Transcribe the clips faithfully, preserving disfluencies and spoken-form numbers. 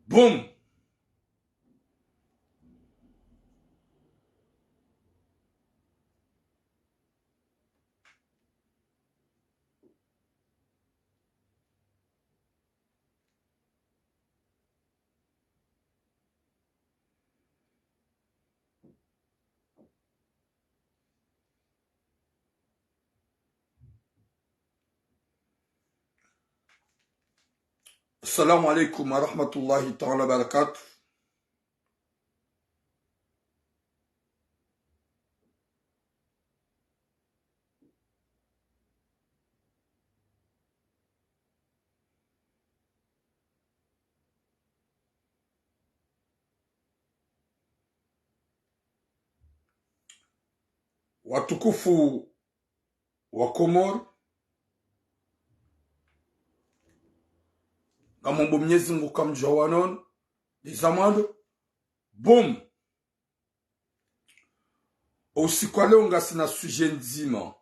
Boum. السلام عليكم ورحمة الله تعالى وبركاته. Watukufu wa Komori, ngamomba Mnyezi Mungu kamdjuwa wanono, ndeza mwando, boum. Usiku wa leo ngasina sujet ndzima.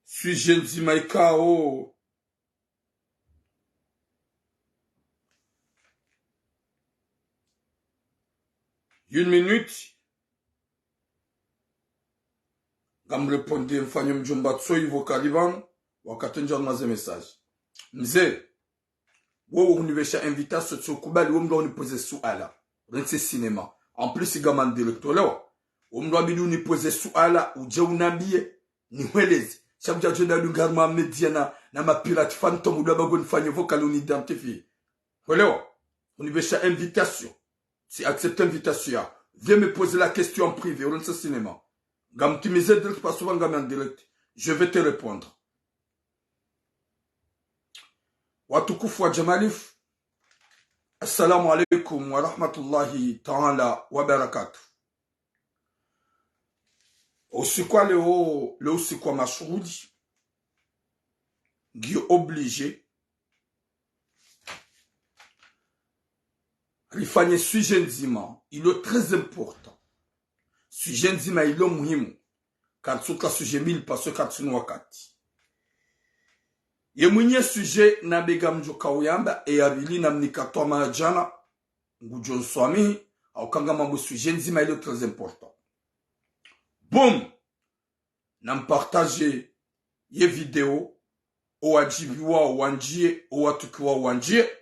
Sujet ndzima ikao. Une minute. Ngamrépondre mfanye mdjomba tso ivo kariban, wakati ndja maze message. Mze, wewe unipvesha invitation, tso kubali, we mndru unipveze suala. Rentsi cinéma. En plus, ngami en direct, olewa. We mndru abidi unipveze suala, udje unambiye, nihweleze. Sha kudja djenda dunga harumwa média na, na ma pirate fantôme, udwa bago nifanye vocal, unidentifie. Olewa. Unipvesha invitation. Si accepte invitation ya. Viens me poser la question en privé, rentsi cinéma. Ngamtimize direct, parce que ngami en direct. Je vais te répondre. Watukufu wa Jamalif, assalamu alaikum wa rahmatullahi ta'ala wa barakatuh. Usiku wa leo, leo usiku wa mashuhuli, ngiyo obligé rifanye sujet ndzima, ilo très important. Sujet ndzima ilo muhimu. Karitsuka sujet mille parce que karitsuna wakati. Ye mwinyi sujet nambe ngamdjo kauyamba, e ya pvili namnika twamaa djana, ngudjo nswamihi, hauka ngamambo sujet ndzima ilo très important. Boum. Nampartage ye vidéo, owadjibiwa wandjiye, owatukiwa wandjiye.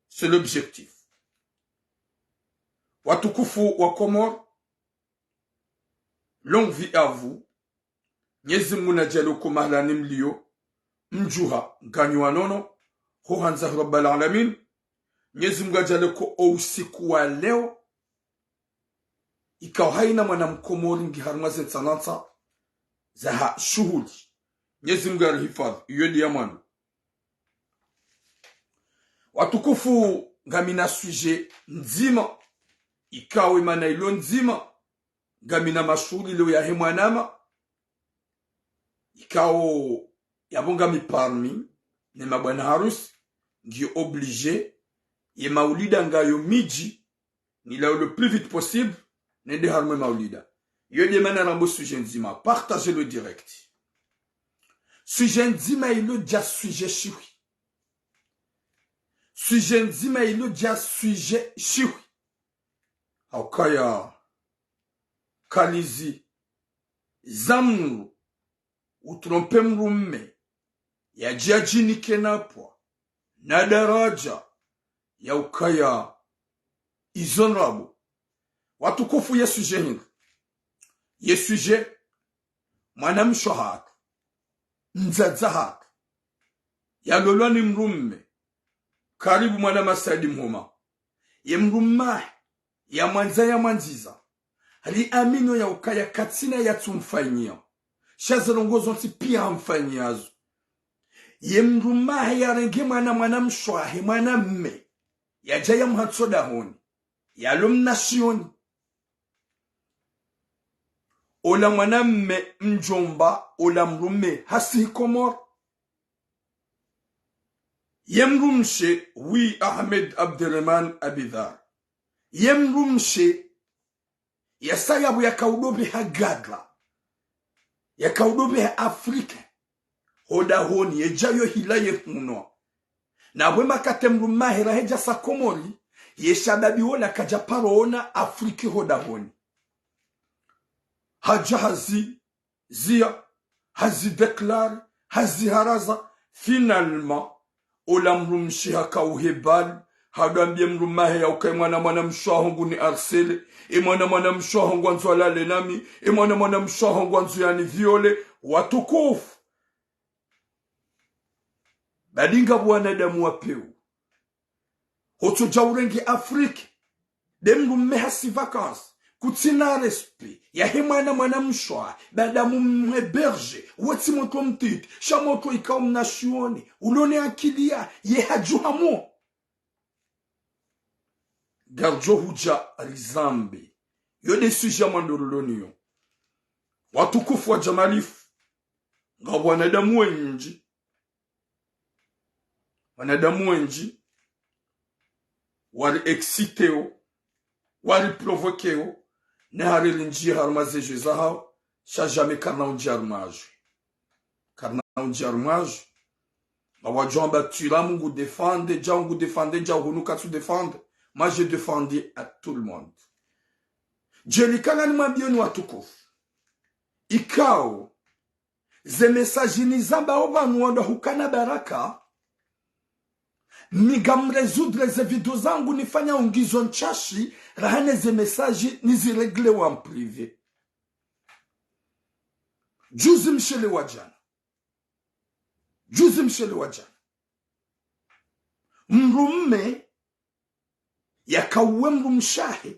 C'est l'objectif. Watukufu wa Komori, longue vie à vous. Mnyezi Mungu nadjaaliye ko mahalani mliyo, mdjuha, nganyi wanono, ho handza Rabbal Alamin. Mnyezi Mungu adjaaliye ko o usiku wa leo, ikao haina mwana mkomori ngi harumwa ze ntsanantsa zaha shuhuli. Mnyezi Mungu arihifadhwi, iyo ndiya mwando. Watukufu, ngamina sujet ndzima, ikao imana ilo ndzima, ngamina mashuhuli leo yahe mwanama, ikao yapvo ngami parmi ne mabwana harusi, ngiyo obligé, ye maulida ngayo midji, nilawe le plus vite possible, nende harumwa e maulida. Iyo nde mana rambo sujet ndzima, partagez le direct. Sujet ndzima ilo dja sujet shihwi. Sujet ndzima ilo dja sujet shihwi. Haukaya kalizi za mndru utrompe mdrume, yadje yadjinike na pvwa, na daraja, yaukaya izo ndrabo. Watukufu, ye sujet hindri? Ye sujet mwanamshe hatru, mdzadze hatru, yalolwa ni mdrume, karibu mwana Masaidi Mhoma. Ye mdrume wahe, yamwandza yamwandziza, riaminio yaukaya katsina yatsumfanyiya. Sha ze ndrongoo zontsi piya hamfanyiyazo. Ye mdrume wahe yarenge mwana, mwanamshe wahe, mwanamme, yadja yamhatso dahoni, yalo mna shioni. Ola mwanamme mdjomba, ola mdrume hasihi Komori. Ye mdrumshe, wi Ahmed Abderemane Abidhar. Ye mdrumshe, yasa yapvo yakaudopveha gadra, yakaudopveha Afrika, ho dahoni, yedja yo hila ye hunwa. Na bwe makati mdrumme wahe raha yedja sa Komori, ye shababi wola kadja paro ona Afrique ho dahoni. Hadja hazi ziya, hazi déclaré, hazi haraza. Finalement, ola mdrumshe haka uhebali, hadjo ambia mdrumme wahe ya uka ye mwana mwanamshe waho nguni harcelé, ye mwana mwanamshe waho ngwandzo alale nami, ye mwana mwanamshe waho ngwandzo yani violé. Watukufu, badi ngapvo wanadamu wa pewu. Hotso dja urenge Afrique, nde mdrumme hasi vacances, kutsina respect yahe mwana mwanamshe wahe, baada mumhébergé, wotsi motro mtiti, sha motro ikao mna shioni, ulo ne akili ya, ye hadjuha mo. Ngaridjo hudja rizambe. Yo nde sujet ya mwando rilo nayo. Watukufu wa Jamalifu, ngapvo wanadamu wendji, wanadamu wendji, wari excité wo, wari provoqué wo, ne hari rindjie harumwa ze jeux zahao, sha jamais karina undjia harumwa jeux. Karina undjia harumwa jeux. Ngwadjo amba Twiramu ngu défendre djau, ngu défendre djau, hunu katsu défendre. Moi, je défendais à tout le monde. Djeli kanga nimwambioni watukufu. Ikao, ze message nizambao pvanu wandru hukana baraka, mi ngam résoudre ze vidéo zangu nifanya ungizo ntsashi, raha ne ze message nizi réglé wo en privé. Juzi mshele wa djana. Juzi mshele wa djana. Mdrumme yaka uwe mdrumshe wahe,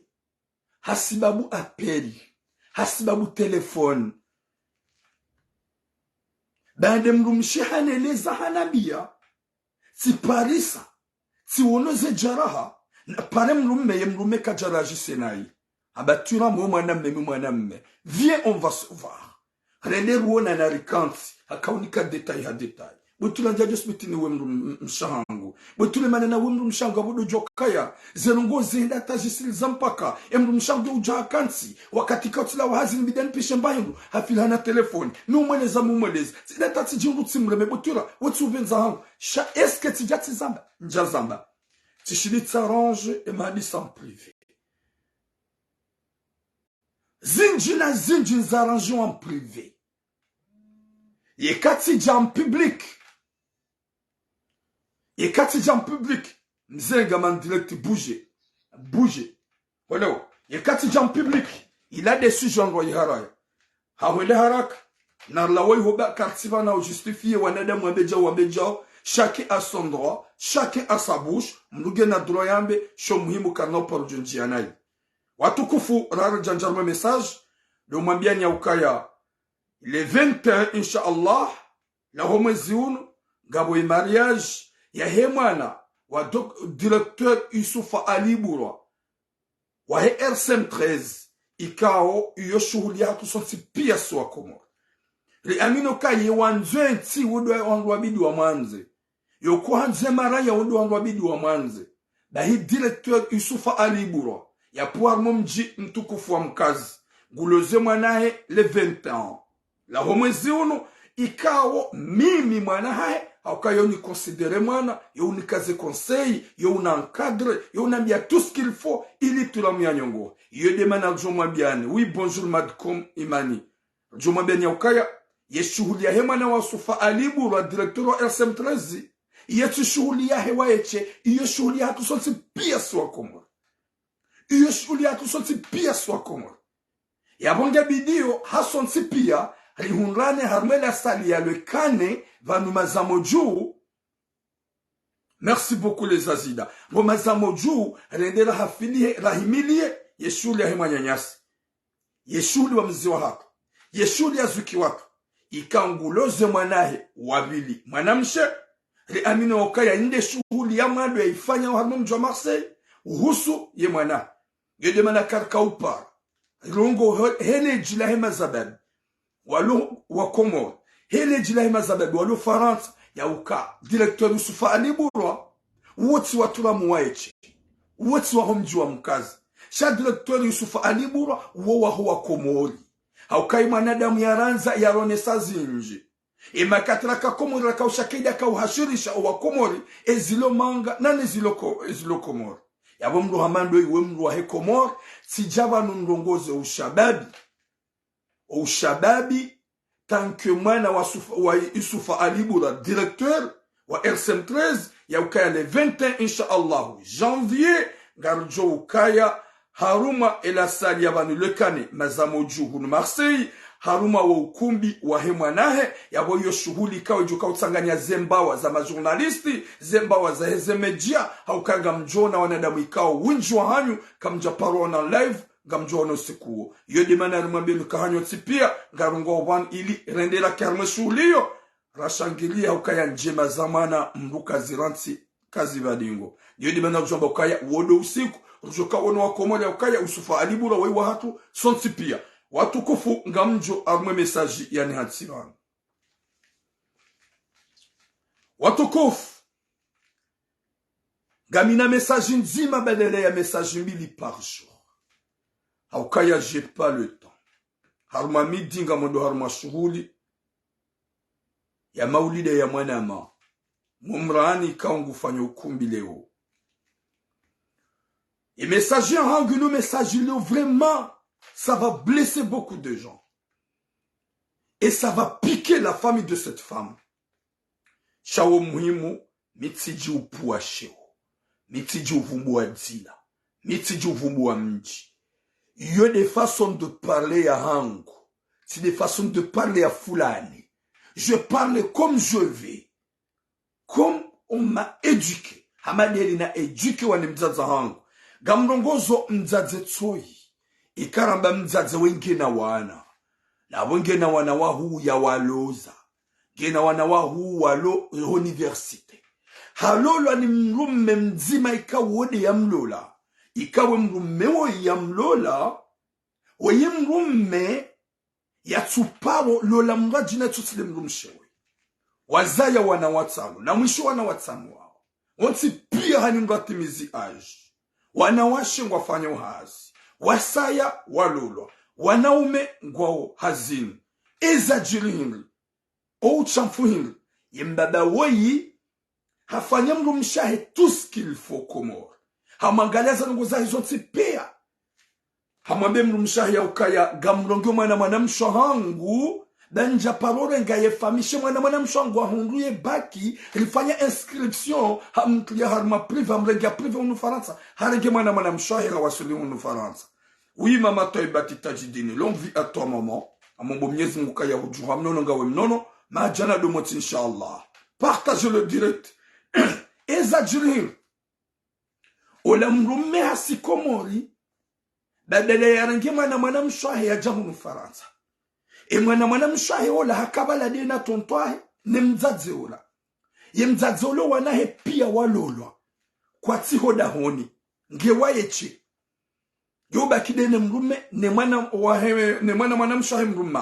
hasibabu appel, hasibabu téléphone. Baanda mdrumshe haneleza hanambia, tsiparisa, tsiono ze djaraha, na pare mdrumme, ye mdrumme kadja réagir nayi. Hamba Twiramu we mwanamme, mi mwanamme. Viens, on va se voir. Rende ruonane rikantsi, haka unika détail ha détail. Bwe Twira ndjadjo subiti niwe mdru m-, mshe wahangu. Bwe Twira mana nawe mdrumshe wahangu, apvo ndo djo kaya. Ze ndrongoo zihenda hata zisiliza mpaka. Ye mdrumshe wahangu udja hakantsi. Wakati katsila wa hazi nibidi nipishe mba hindru. Hafila hana téléphone. Numweleza, mumweleza. Zihenda hata tsidjingu tsimreme. Bwe Twira, we tsi upvendza hangu. Sha, est-ce que tsidja tsizamba? Ndjazamba. Tsishili tsarrange ye mahadisi en privé. Zindji na zindji nzarrange en privé. Yeka tsidja en public. Yeka tsidja en public. Mzenga man direct bouge. Bouge. Voilà. Yeka tsidja en public. Il a des sujets ndro yiharaya. Hahwele haraka. Narlawe iho ba kartsi pvanu ujustifié wanadamu wambe djau, wambe djau. Chacun a son droit. Chacun a sa bouche. Mdru ngena droit yambe. Sho muhimu karina uparo djo ndjia nayi. Watukufu, rara djandja harumwa message, ndo mwambiani ya ukaya, le vingt et un, insha Allah, laho mwezi unu, ngapvo ye mariage yahe mwana wa doc-, directeur Yusufa Ali Burwa, wahe R C M treize, ikao iyo shuhuli yahatru sontsi pia si wa Komori. Riamini ukaya ye wandzwe ntsi wo ndo wandru wabidi wamwandze. Yo kuhandze maraya wo ndo wandru wabidi wamwandze. Bahi directeur Yusufa Ali Burwa, yapvo harumwa mdji mtukufu wa Mkazi. Nguloze mwana wahe le vingt et un. Laho mwezi unu, ikao mimi mwana wahahe, hauka yo ni considéré mwana, yo unika ze conseil, yo una encadré, yo unambia tout ce qu'il faut, ili Twiramu yanyongohe. Iyo nde mana djo mwambiani. Oui, bonjour, Madcom Imani. Djo mwambiani ya ukaya, ye shuhuli yahe mwana wa Yusufa Ali Burwa, directeur wa R C M treize, iyo tsi shuhuli yahe waye tshe, iyo shuhuli yahatru sontsi pia si wa Komori. Iyo shuhuli yahatru sontsi pia si wa Komori. Yapvo nge bidi yo, ha sontsi pia, rihundrane harumwa la salle ya le Kane, pvanu mazamo dju, Merci beaucoup les Azida. Ngo mazamo dju, rende rahafilihe, rahimilihe, ye shuhuli yahe mwananyasi. Ye shuhuli wa mze wahatru. Ye shuhuli ya zuki watru. Ika nguloze mwana wahe, wa pvili mwanamshe, riamini ukaya inde shuhuli ya mwando yaifanya harumwa mdji wa Marseille, uhusu ye mwana. Nge nde mana karika upara. Rilongoa he, he ledji lahe mazababi walo wa Komori, he ledji lahe mazababi walo Farantsa, ya uka directeur Yusufa Ali Burwa, wo tsi wa Twiramu waye tshe, wo tsi waho mdji wa Mkazi. Sha directeur Yusufa Ali Burwa, wo waho wa Komori. Hauka ye mwanadamu yarandza, yaronesa zindji. Ye makati raka Komori raka usha kaida ka uhashirisha owa Komori, ezilo manga, nane zilo ko-, ezilo Komori. Yapvo mndru hama ndo iwe mndru wahe Komori, tsidja pvanu ndrongoze ushababi. Oushababi, tant que mwana wa Sufa, wa Yusufa Ali Bura, directeur wa R C M treize, ya ukaya le vingt et un, insha Allahu, janvier, ngaridjo ukaya harumwa ela salle ya pvanu Le Canet, mazamo dju hunu Marseille, harumwa wo ukumbi wahe mwanahe, yapvo iyo shuhuli ikao idjo ka utsanganya ze mbawa za ma journaliste, ze mbawa za heze média, ha ukaya ngamdjo ona wanadamu ikao wendji wahanyu, kamdja paro ona live, ngamdjo ona usiku uwo. Iyo de mana rimwambiye nuka hanyu tsi piya, ngarongoo pvanu ili rendela karimwe shuhuli iyo, rashangilia ha ukaya ndjema za mwana mndru kazirantsi, kazipva dingo. Iyo de mana ridjo amba ukaya, wo do usiku, ridjo ka wono wa Komori ya ukaya, Yusufa Ali Bura, wayi wahatru, sontsi piya. Watukufu, ngamdjo harumwe message yani hatsi pvanu. Watukufu, ngamina message ndzima badala ya message mbili par jour. Ha ukaya j'ai pas le temps. Harumwa midi ngamwendo harumwa shuhuli ya maulida ya mwanama. Mumrani ikao ngufanyo ukumbi leo. Ye message yahangu inu message leo vraiment, ça va blesser beaucoup de gens. Et ça va piquer la famille de cette femme. Sha wo muhimu, mi tsidji upvuwa sheo. Mi tsidji uvumbua dzina. Mi tsidji uvumbua mdji. Iyo de façon de parler yahangu. Tsi de façon de parler ya fulani. Je parle comme je veux. Comme on m'a éduqué. Hama de eli na éduqué wa ni mdzadze hangu. Ngamrongozo mdzadze tsoyi. Ika ramba mdzadze we ngena wana. Na we ngena wana wahuu ya waloza. Ngena wana wahuu walo université. Halolwa ni mdrume mdzima ika wo de ya mlola. Ika we mdrume woyi ya mlola. Weye mdrume ya tsu paro lola mdru adjina tsu tsi le mdrumshe woyi. Wazaya wana watsanu, na mwishi wana watsanu wawo. Wontsi piya hani mdru atimizi âge. Wanawashe ngwafanyao hazi. Wasaya walolwa. Wanaume ngwao hazini. Eza djiri hindri. O utshamfu hindri. Ye mbaba woyi, hafanya mdrumshe wahe tout ce qu'il faut Komori. Hamwangalia za ndrongo zahe zontsi piya. Hamwambiye mdrumshe wahe ya ukaya, ngamrongeo mwana mwanamshe wahangu, ba ndja paro renga ye famille she mwana mwanamshe wahangu ahundru ye bac, rifanya inscription, hamtria harumwa privé, hamrenge privé hunu Farantsa, harenge mwana mwanamshe wahe hawaswili hunu Farantsa. Oui, maman Twaiba Tadjidine, longue vie à toi, maman. Hamomba Mnyezi Mungu kaya hudjuha mnono ngawe mnono, madjana do motsi, inshallah. Partagez le direct. Eza djiri hindri. Ola mdrume hasi Komori, badala ya renge mwana mwanamshe wahe yadja hunu Farantsa. E mwana mwanamshe wahe ola hakabala de na tonton wahe, ne mdzadze ola. Ye mdzadze ola wanahe piya walolwa. Kwatsi ho dahoni. Nge waye she. Yo baki de ne mdrume, ne mwana wahe, ne mwana mwanamshe wahe mdrume.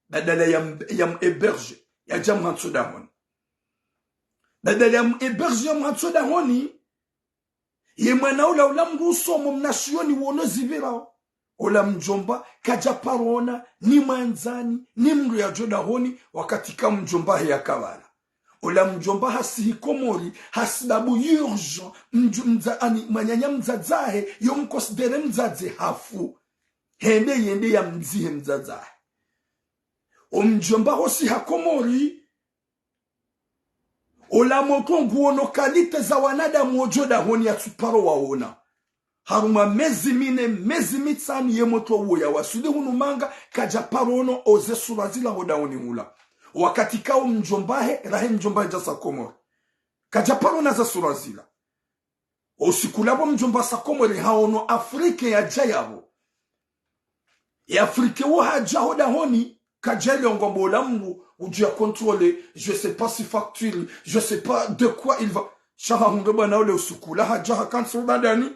Badala ya m-, ya m-héberger, yadja mhantso dahoni. Badala ya m-héberger ya mhantso dahoni, ye mwana ola, ola mdru usomo mnashioni wono zipvirao. Ola mdjomba, kadja paro ona, ni mwandzani, ni mdru yadjo dahoni, wakati ka mdjomba wahe yakabala. Ola mdjomba hasi hi Komori, hasibabu urgent, mdju-, mdza-, ani, mwananya mdzadze wahe, yo mconsidérer mdzadze hafu. Hende yende ya mdzihe mdzadze wahe. O mdjomba hosi ha Komori, ola motro nguono qualité za wanadamu wodjo dahoni yatsu paro waona. Harumwa mezi mine, mezi mitsanu ye motro uwo yawaswili hunu manga, kadja paro ono oze sura zila ho dahoni hula. Wakati ka o mdjomba wahe, rahe mdjomba wahe djasa Komori. Kadja paro ona ze sura zila. Usiku lapvo mdjomba sa Komori haono Afrique yadja yapvo. Ye Afrique wo hadja ho dahoni, kadja elewa ngwamba ola mdru udjo ya contrôler, je sais pas si facture, je sais pas de quoi il va. Sha hahundre bwana ole usiku ula hadja hakantsi ubadani.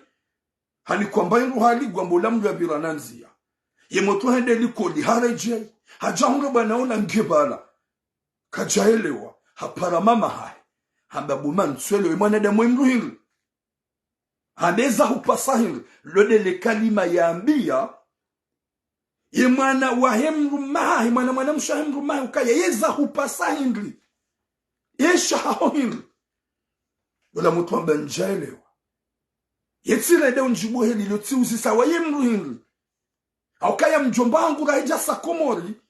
Hani kwamba indru hali ngwamba ola mdru yapvira na ndzia. Ye motro hende likoli, haredjei. Hadja hundre bwana ola nge bala. Kadja elewa, hapara mama hahe. Hamba bo ma ntswelewe mwanadamu we mdru hindri. Hamba eza hupasa hindri. Lo de le kalima yambiya. Ye mwana wahe mdrume hahe, mwana mwanamshe wahe mdrume hahe ukaya, yeza hupasa hindri? Ye shahaho hindri? Ola mdru hamba ndjaelewa. Ye tsirende undjibu heli lo tsiuzisa wa ye mdru hindri? Haukaya mdjomba hangu rahidja sa Komori,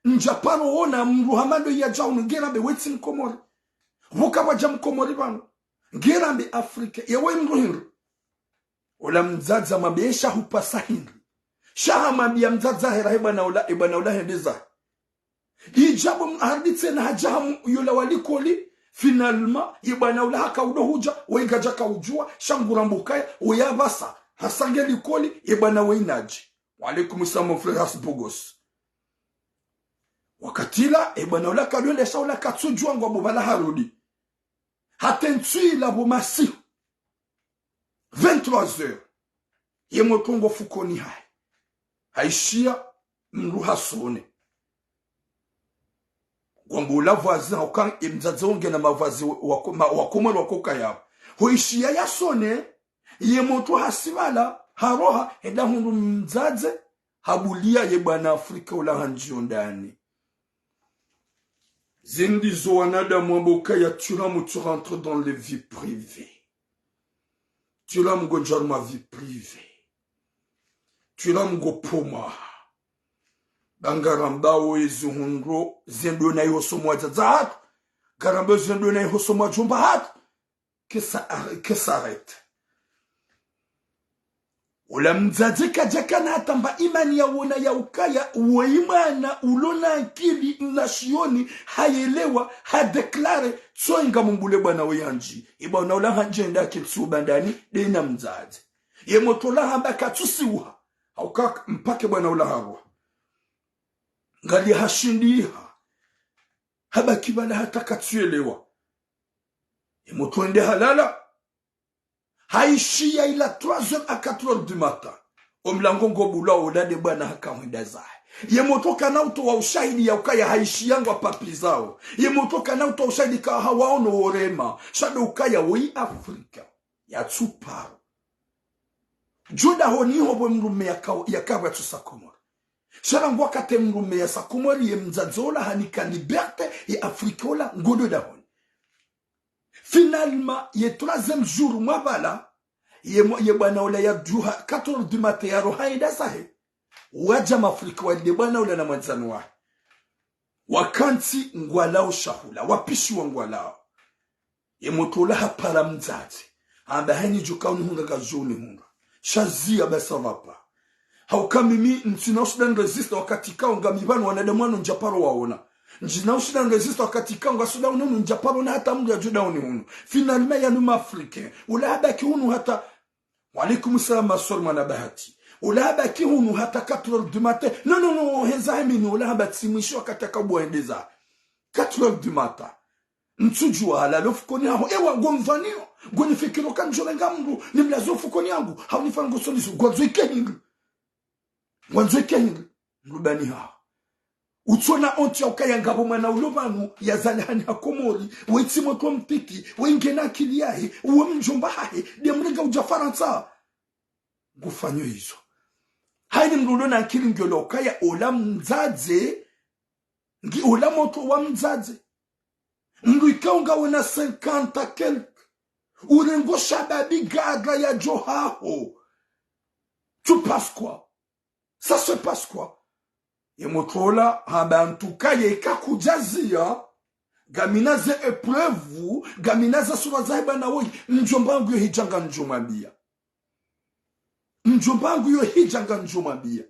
ndjaparo ona mdru hama ndo yadja hunu, ngerambe wetsi Mkomori. Pvuka pvwadja Mkomori pvanu, ngerambe Afrika, ye we mdru hindri? Ola mdzadze hamwambiya, ye shahupasa hindri? Sha hamwambiya mdzadze hahe rahe bwana ola, e bwana ola hende zahe. Idjabo m-, harudi tsena hadja hamu yola wa likoli, finalement, ye bwana ola haka udo hudja, wainga djaka udjuwa, sha ngurambo ukaya, oya pvasa, hasa nge likoli, ye bwana weyinadji. Wa alaikum salam, mon frère Hasbogos. Wakati la, e bwana ola kadwende sha ola katsudjuwa ngwambo pvala harudi. Hata ntsu ila pvo masihu. Vingt-trois heures. Ye motro ngo fukoni hahe. Haishiya mdru hasone. Ngwambo ola pvwazi hauka e mdzadze wo ngena mapvwazi wa, wa, ma, wa Komori wako kaya pvo. Hoishiya yasone, ye motro hasi pvala, haroha, henda hundru mdzadze, habuliya ye bwana Afrika ola handjiyo ndani. Zindizo wanadamu wambo ukaya, tu l'as, tu rentres dans les vies privées. Tu l'as, ngo ndjari ma vie privée. Tu l'as, ngo poma. Ba ngarambao ezihundro zendo na iho somo wadzadze hatru. Ngarambao zendo na iho somo wadjomba hatru. Que ça arr-, que ça arrête. Ola mdzadze kadjakana hata mba imani ya wona ya ukaya, woyi mwana ulo na ankili na shioni, hayelewa, ha déclaré, tsoyi ngamumbule bwana we yandji. E bwana ola handjenda ketsi ubandani, de na mdzadze. Ye motro ola hamba katsusiuha. Hauka mpaka e bwana ola harwa. Ngali hashindiha. Habaki pvala hata katsuyelewa. Ye motro hende halala. Haishiya ila trois heures à quatre heures du matin. Omlango ngobulwa, ola de bwana haka hwenda zahe. Ye motro kana utowa ushahidi ya ukaya haishiya ngwa papi zao. Ye motro kana utowa ushahidi ka hawaono worema. Sha ndo ukaya woyi Afrika. Yatsuparo. Djo dahoni ho pvo mdrume yaka-, yakapvo yatsusa Komori. Sha rangu wakati mdrume yasa Komori ye mdzadze ola hanika liberté ye Afrika ola ngodo dahoni. Finalement, ye troisième jour mwa pvala, ye mwa-, ye bwana ola yadjuha quatre heures du matin yaroha yenda zahe. Wadja mafrika wali de bwana ola na mwandzani wahe. Wakantsi ngwalao shahula, wapishiwa ngwalao. Ye motro ola hapara mdzadze. Hamba hani djo ka unihundra, ka djo unihundra. Sha ziya ba ça va pas. Hauka mimi ntsina ushinda nirésiste wakati kao ngami pvanu wanadamu wanu ndjaparo waona. Ntsina ushinda nirésiste wakati kao ngasuda unu ndjaparo ona hata mdru yadjo da unihunu. Finalement yanu ma Africain. Ola habaki hunu hata. Wa alaikum salam, ma sœur mwana bahati. Ola habaki hunu hata quatre heures du matin. Non, non, non, heza hemini, ola hamba tsi mwishi wakati akabwa endeza. Quatre heures du matin. Ntsudjuwa halalo fukoni haho. Ewa, ngomvanio. Ngonifikiro ka ndjorenga mdru nimlaze fukoni hangu. Haunifanya ngosolizo. Ngwandzo ike hindri? Ngwandzo ike hindri? Mdru bani haho. Utsona honte ya ukaya ngapvo mwana ulo pvanu, yazalihani ha Komori, wetsi motro mtiti, wengena akili yahe, uwe mdjomba hahe, de mrenga udja Farantsa. Ngufanyo izo. Hayini mdru ulo na akili ngiolo ukaya ola mdzadze, ngi ola motro wa mdzadze. Mdru ikao ngawena cinquante à quelques. Urengo shababi gadra yadjo haho. Tu passes quoi? Ça se passe quoi? Ye motro ola hamba en tout cas ye kakudjaziya. Ngamina ze épreuve, ngamina za sura zahe bwana woyi. Mdjomba hangu yo hidja ngamdjomwambiya. Mdjomba hangu yo hidja ngamdjomwambiya.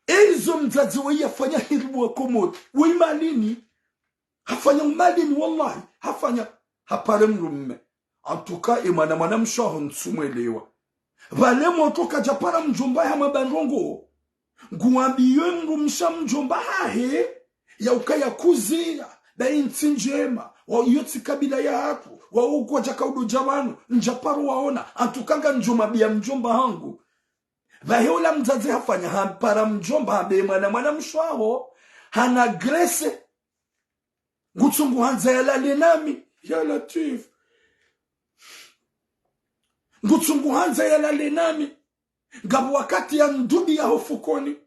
Ezo mdzadze woyi yafanya hindri bo wa Komori. Woyi malini. Hafanya umalini, wallahi. Hafanya, hapare mdrume. En tout cas, e mwana mwanamshe waho ntsumwelewa. Pvale motro kadjapara mdjomba ya mabandrongo. Nguwambiyo mdrumshe mdjomba hahe, ya ukaya kuziya, ba intsi ndjema, wa iyo tsi kabila yahatru, wa ukwa djaka udo dja pvanu, ndjaparo waona, en tout cas ngamdjomwambiya mdjomba hangu. Pvahe ola mdzadze hafanya hapara mdjomba hambe mwana mwanamshe waho, hana graisse. Ngutsungu handza yalale nami. Ya Latif. Ngutsungu handza yalale nami. Ngapvo wakati ya ndrudi yaho fukoni.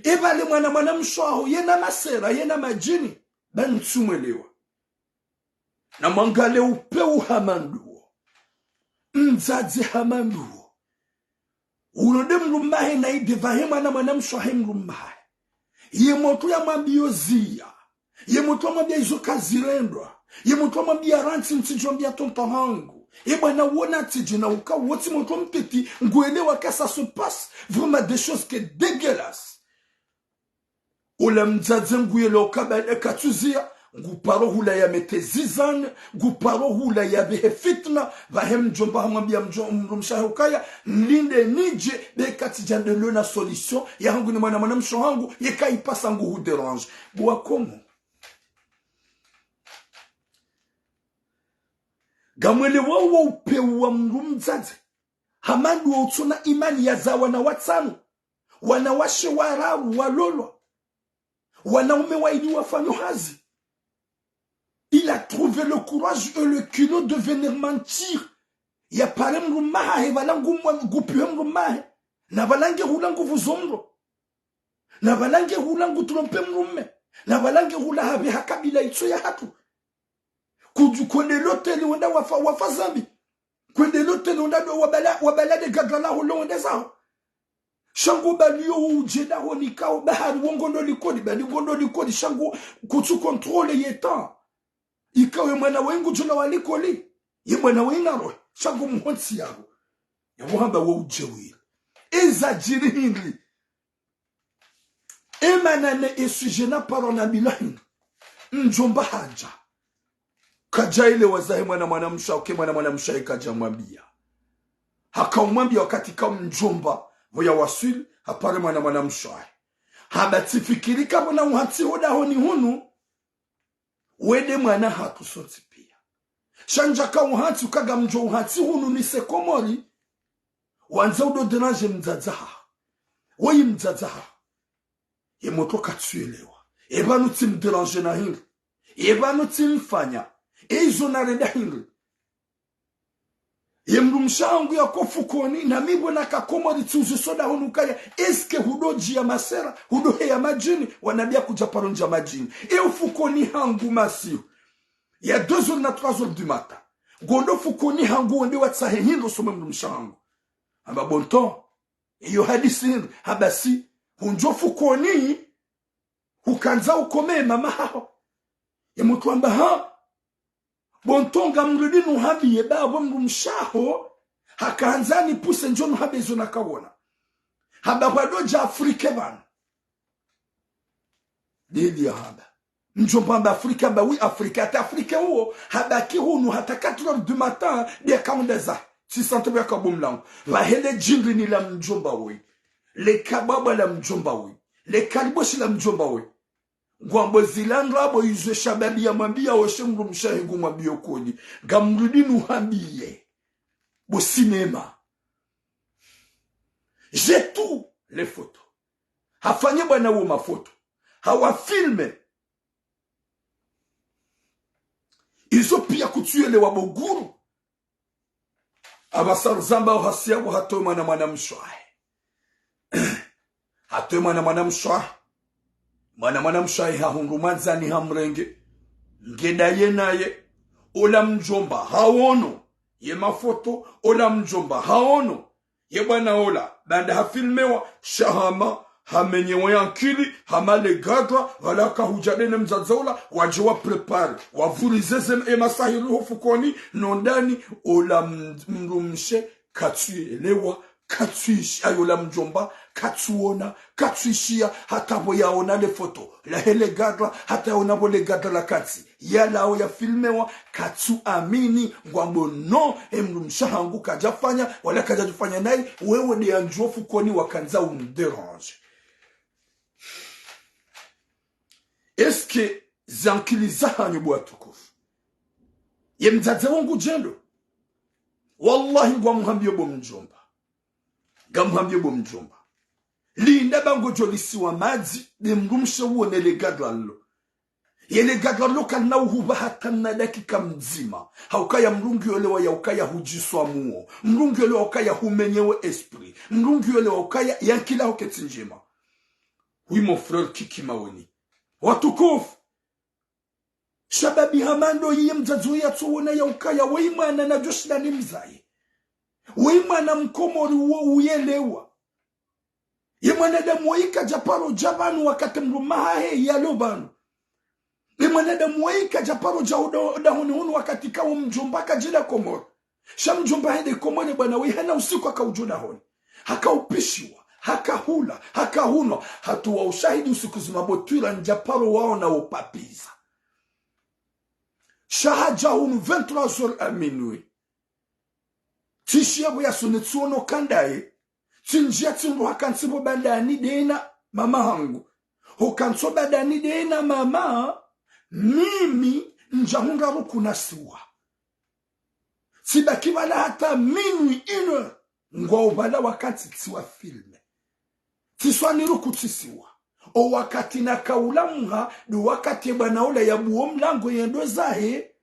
Eba le mwana mwanamshe waho, yena masera, yena madjini, ba ntsumwelewa. Na mwangale upvewu hama nduwo. Mdzadze hama nduwo. Ulo nde mdrumme wahe na ide pvahe mwana mwanamshe wahe mdrumme wahe. Ye motro ya mwambiyo ziya. Ye motro ya mwambiya izo kazirendwa. Ye motro ya mwambiya rantsi ntsidjo mwambiya tonton hangu. Ye bwana wona tsidje na uka wotsi motro mtiti ngwelewa ka ça se passe. Vraiment des choses que dégueulasse. Ola mdzadze nguyelewa ka ba eka tsuziya, nguparo hula ya mete zizane, nguparo hula ya behe fitna, pvahe mdjomba hamwambiya mdjo-, mdrumshe wahe ukaya, nilinde nidje, be eka tsidja ndeleo na solution, ya hangu ni mwana mwanamshe hangu, yeka ipasa nguhu dérange. Bo wakomori. Ngamwelewa wo upvewu wa mdru mdzadze. Hama nduwo utsona imani ya za wana watsanu. Wanawashe wararu walolwa. Wanaume waili wafanyao hazi. Il a trouvé le courage et le culot de venir mentir. Ya pare mdrumme wahahe, pvala ngu mwa-, ngupviwe mdrumme wahe. Na pvala nge hula nguvuzo mdru. Na pvala nge hula ngu trompe mdrumme. Na pvala nge hula hapveha kabila itso ya hatru. Kudju kwende loteli wenda wafa, wafa zambi. Kwende loteli wenda do wabala, wabala le gadra laho lo wende zaho. Sha ngo baliyo udje daho nikao bahari wo ngondo likoli, bali ngondo likoli, sha ngo kutsu contrôle ye temps. Ikao ye mwana wahe ngudjo lawa likoli. Ye mwana wahe ngaro, sha ngo mhontsi yaho. Yapvo hamba wo udje wili. Eza djiri hindri. Emana ne esuje na paro na bilahi. Mdjomba hadja. Kadja elewa zahe mwana mwanamshe wahe, ke mwana mwanamshe wahe kadja mwambiya. Haka umwambiya wakati ka mdjomba, pvo ya waswili, hapare mwana mwanamshe wahe. Hamba tsifikiri ka pvona uhantsi ho dahoni hunu, we nde mwana hatru sontsi piya. Sha ndjaka uhantsi uka ngamdjo uhantsi hunu nise Komori, wandza udo déranger mdzadze haho. Woyi mdzadze haho. Ye motro katsuyelewa. Eba nutsi mdéranger na hindri. Eba nutsi mfanya. Eizo narenda hindri. Ye mdrumshe hangu yako fukoni, na mi pvo naka Komori tsiuziso dahoni ukaya, est-ce que hudo djiya masera, hudo heya madjini, wanambiya kudja paro ndja madjini. E ufukoni hangu masihu. Ya deux heures na trois heures du matin. Ngondo fukoni hangu wende watsahe hindri usome mdrumshe hangu. Hamba bo nto, iyo hadisi hindri, hamba si, hundjo fukoni, hukandza ukome mama haho. Ye motro hamba ha, bo nto ngamrudi nuhambiye ba pvo mdrumshe waho, hakandza nipuse ndjo nuhambiye zo nakawona. Hamba pvwado dja Afrique pvanu. Dili ya hamba. Mdjomba hamba Afrique, hamba oui Afrique, hata Afrique uwo, hamba ki hunu hata quatre heures du matin, nde yakaonda za. Six cents yaka bo mlango. Pvahe le djindri ni la mdjomba we. Le kabwabwa la mdjomba we. Le kaliboshi la mdjomba we. Ngwambo zila ndrabo izo shababi ya mwambiya wo she mdrumshe wahe ngu mwambiyo koni. Ngamrudi nuhambiye. Bo cinéma. J'ai tout les photos. Hafanye bwana wo mafoto. Hawa filme. Izo piya kutsuyelewa bo guru. Apvasa ruzamba uhasi yapvo hatowe mwana mwanamshe wahe. Hatowe mwana mwanamshe wahe. Mwana mwanamshe wahe hahundru mwandzani hamrenge. Ngeda ye naye. Ola mdjomba hawono ye mafoto. Ola mdjomba hawono ye bwana ola, baanda hafilmewa, sha hama, hamenyewa ye ankili, hama le gadra, pvala kahudja nde ne mdzadze ola, wadje wa préparer, wavurize ze, e masahiri ho fukoni, no ndani, ola m-, mdrumshe, katsuyelewa, katsuishi-, ayi ola mdjomba, katsuona, katsuishiya, hata pvo yaona le foto lahe le gadra, hata yaona pvo le gadra la kantsi yalawa yafilmewa, katsuamini, ngwambo no, e mdrumshe wahangu kadjafanya, wala kadjadjifanya nayi, wewe nde yandjiwo fukoni wakandza umdéranger. Est-ce que zankili zahanyu bo watukufu? Ye mdzadze wo ngudjendo. Wallahi ngwamhambiyo bo mdjomba. Ngamhambiyo bo mdjomba. Linda ba ngodjo lisiwa madzi, nde mdrumshe uone le gadra lilo. Yele gadra loka lina uhuba hata na dakika mdzima. Haukaya mdru ngu yelewa yaukaya hudjiswa muo. Mdru ngu yelewa ukaya humenyewe esprit. Mdru ngu yelewa ukaya yankili yaho ketsi ndjema. Oui, mon frère Kiki Maweni. Watukufu. Shababi hama ndo yiye mdzadze yatsuona yaukaya, weyi mwana nadjo shinda nimzaye. Weyi mwana mkomori wo uyelewa. Ye mwanadamu woyi kadja paro dja pvanu wakati mdrume wahahe yalo pvanu. Ye mwanadamu woyi kadja paro dja uda, udahoni hunu wakati kawo mdjomba kadjila Komori. Sha mdjomba hende Komori bwana weyi hana usiku haka udjo dahoni. Haka upishiwa, haka hula, haka hunwa, hatowa ushahidi usiku zima bo twira ndja paro waona wo papiza. Sha hadja hunu vingt-trois heures à minuit. Tsishiya pvo yasone tsiono kandaye. Tsindjiya tsindru haka ntsi pvo bandani dena mama hangu. Hoka ntso bandani dena mama, mimi ndja hundra ruku nasiwa. Tsibaki pvala hata minuit, une heure. Ngwao pvala wakati tsiwa filme. Tsiswani ruku tsisiwa. O wakati naka ulamuha, ndo wakati ye bwana ula yabuwo mlango yendo zahe.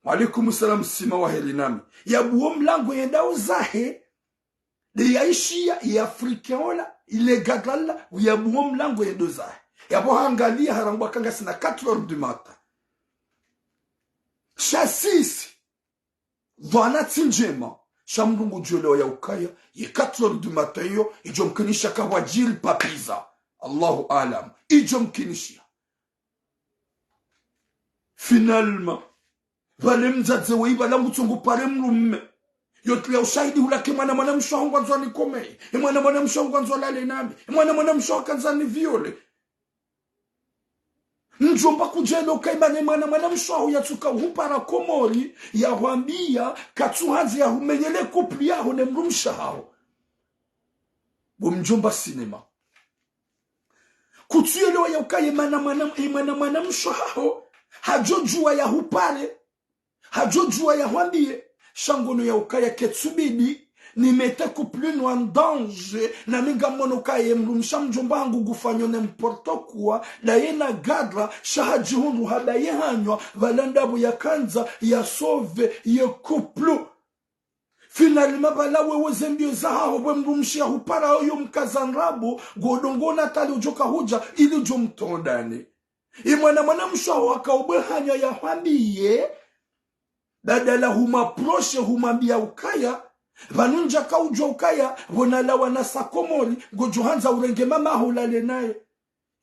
Wa alaikum salam, Sima wa heri nami. Yabuwo mlango yendao zahe. Nde yaishiya, ye Africain ola, ile gadra la, yabuwo mlango yendo zahe. Yapvo hangaliya harangwa kanga sina quatre heures du matin. Sha sisi, pvwana tsi ndjema, sha mdru ngu djo yelewa yaukaya, ye quatre heures du matin yo, idjo mkinisha kapvwadjiri papiza. Allahu alam. Idjo mkinisha. Finalement, pvale mdzadze weyi pvala ngutso ngu pare mdrume. Yo tria ushahidi hula ke mwana mwanamshe waho ngwandzo nikomeye. E mwana mwanamshe waho ngwandzo lale nami. E mwana mwanamshe waho kandza ni viole. Mdjomba kudjelewa uka imane mwana mwanamshe waho yatsuka uhupara Komori, yahwambiya, katsuhandzi yahumenyele couple yaho ne mdrumshe waho. Bo mdjomba sinema. Kutsuyelewa yaukaya ye mwana mwana, ye mwana mwanamshe waho, hadjo djuwa yahupare, hadjo djuwa yahwambiye, sha ngono yaukaya ketsubidi, ni mete couple inu en danger, nami ngamono ukaya ye mdrumshe wa mdjomba hangu ngufanyo n'importe quoi, ndaye na gadra, sha hadjihundru haba ye hanyo, pvala ndapvo yakandza, ya sauver, ye couple. Finalement, pvala wewe ze mbiyo zahaho, pvwe mdrumshe yahupara oyo mkaza ndrabo, ngodjo ngona tali udjoka hudja, ili udjo mtondane. Ye mwana mwanamshe waho haka ubwe hanya yahwambiye, badala huma proche humwambiya ukaya, pvanu ndjaka udjuwa ukaya, pvo nalawa nasa Komori, ngodjo handza urenge mama waho ulale naye.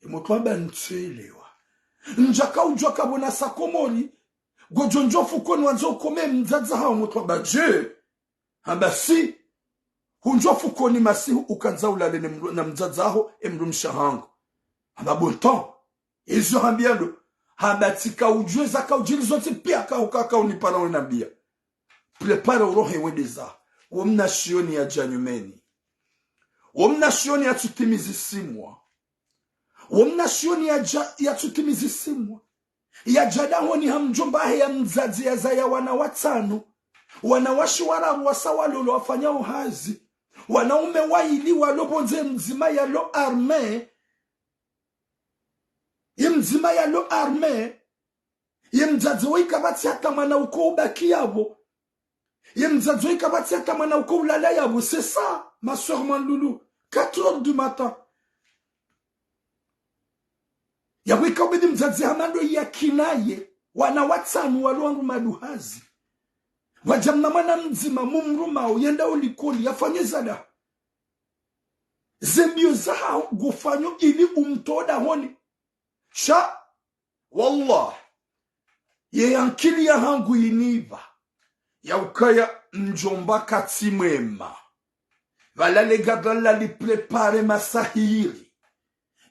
Ye mdru hamba ntselewa. Ndjaka udjuwa ka pvo nasa Komori, ngodjo ndjo fukoni wandzo ukome mdzadze waho, ye mdru hamba dje. Hamba si, hundjo fukoni masihu ukandza ulale ne mdru, na mdzadze waho, e mdrumshe wahangu. Hamba bon temps. Izo hambiya ndo. Hamba tsika udjuwa zaka udjiri zontsi piya ka ukaka unipara wenambiya. Prépare urohe wende zaho. Wo mna shioni yadja nyumeni. Wo mna shioni yatsutimizi six mois. Wo mna shioni yadja, yatsutimizi six mois. Yadja dahoni ha mdjomba wahe ya mdzadze yazaya wana watsanu. Wanawashe wararu wasa walolo wafanyao hazi. Wanaume wayili walo pvondze, mdzima yalo armé. Ye mdzima yalo armé. Ye mdzadze woyi kapvatsi hata mwana uko ubaki yapvo. Ye mdzadze woyi kapvatsi hata mwana uko ulala yapvo. C'est ça, ma sœur, mon loulou. Quatre heures du matin. Yapvo ika ubidi mdzadze hama ndo yakinaye. Wana watsanu walo wandru maduhazi. Wadja mna mwana mdzima, mumrumao, yenda olikoli, yafanye zada. Ze mbiyo zahaho ngufanyo ili umtowe dahoni. Sha, wallah, ye yankili yahangu yinipva yaukaya mdjomba katsi mwema. Pvala le gadra lali préparé masahiri.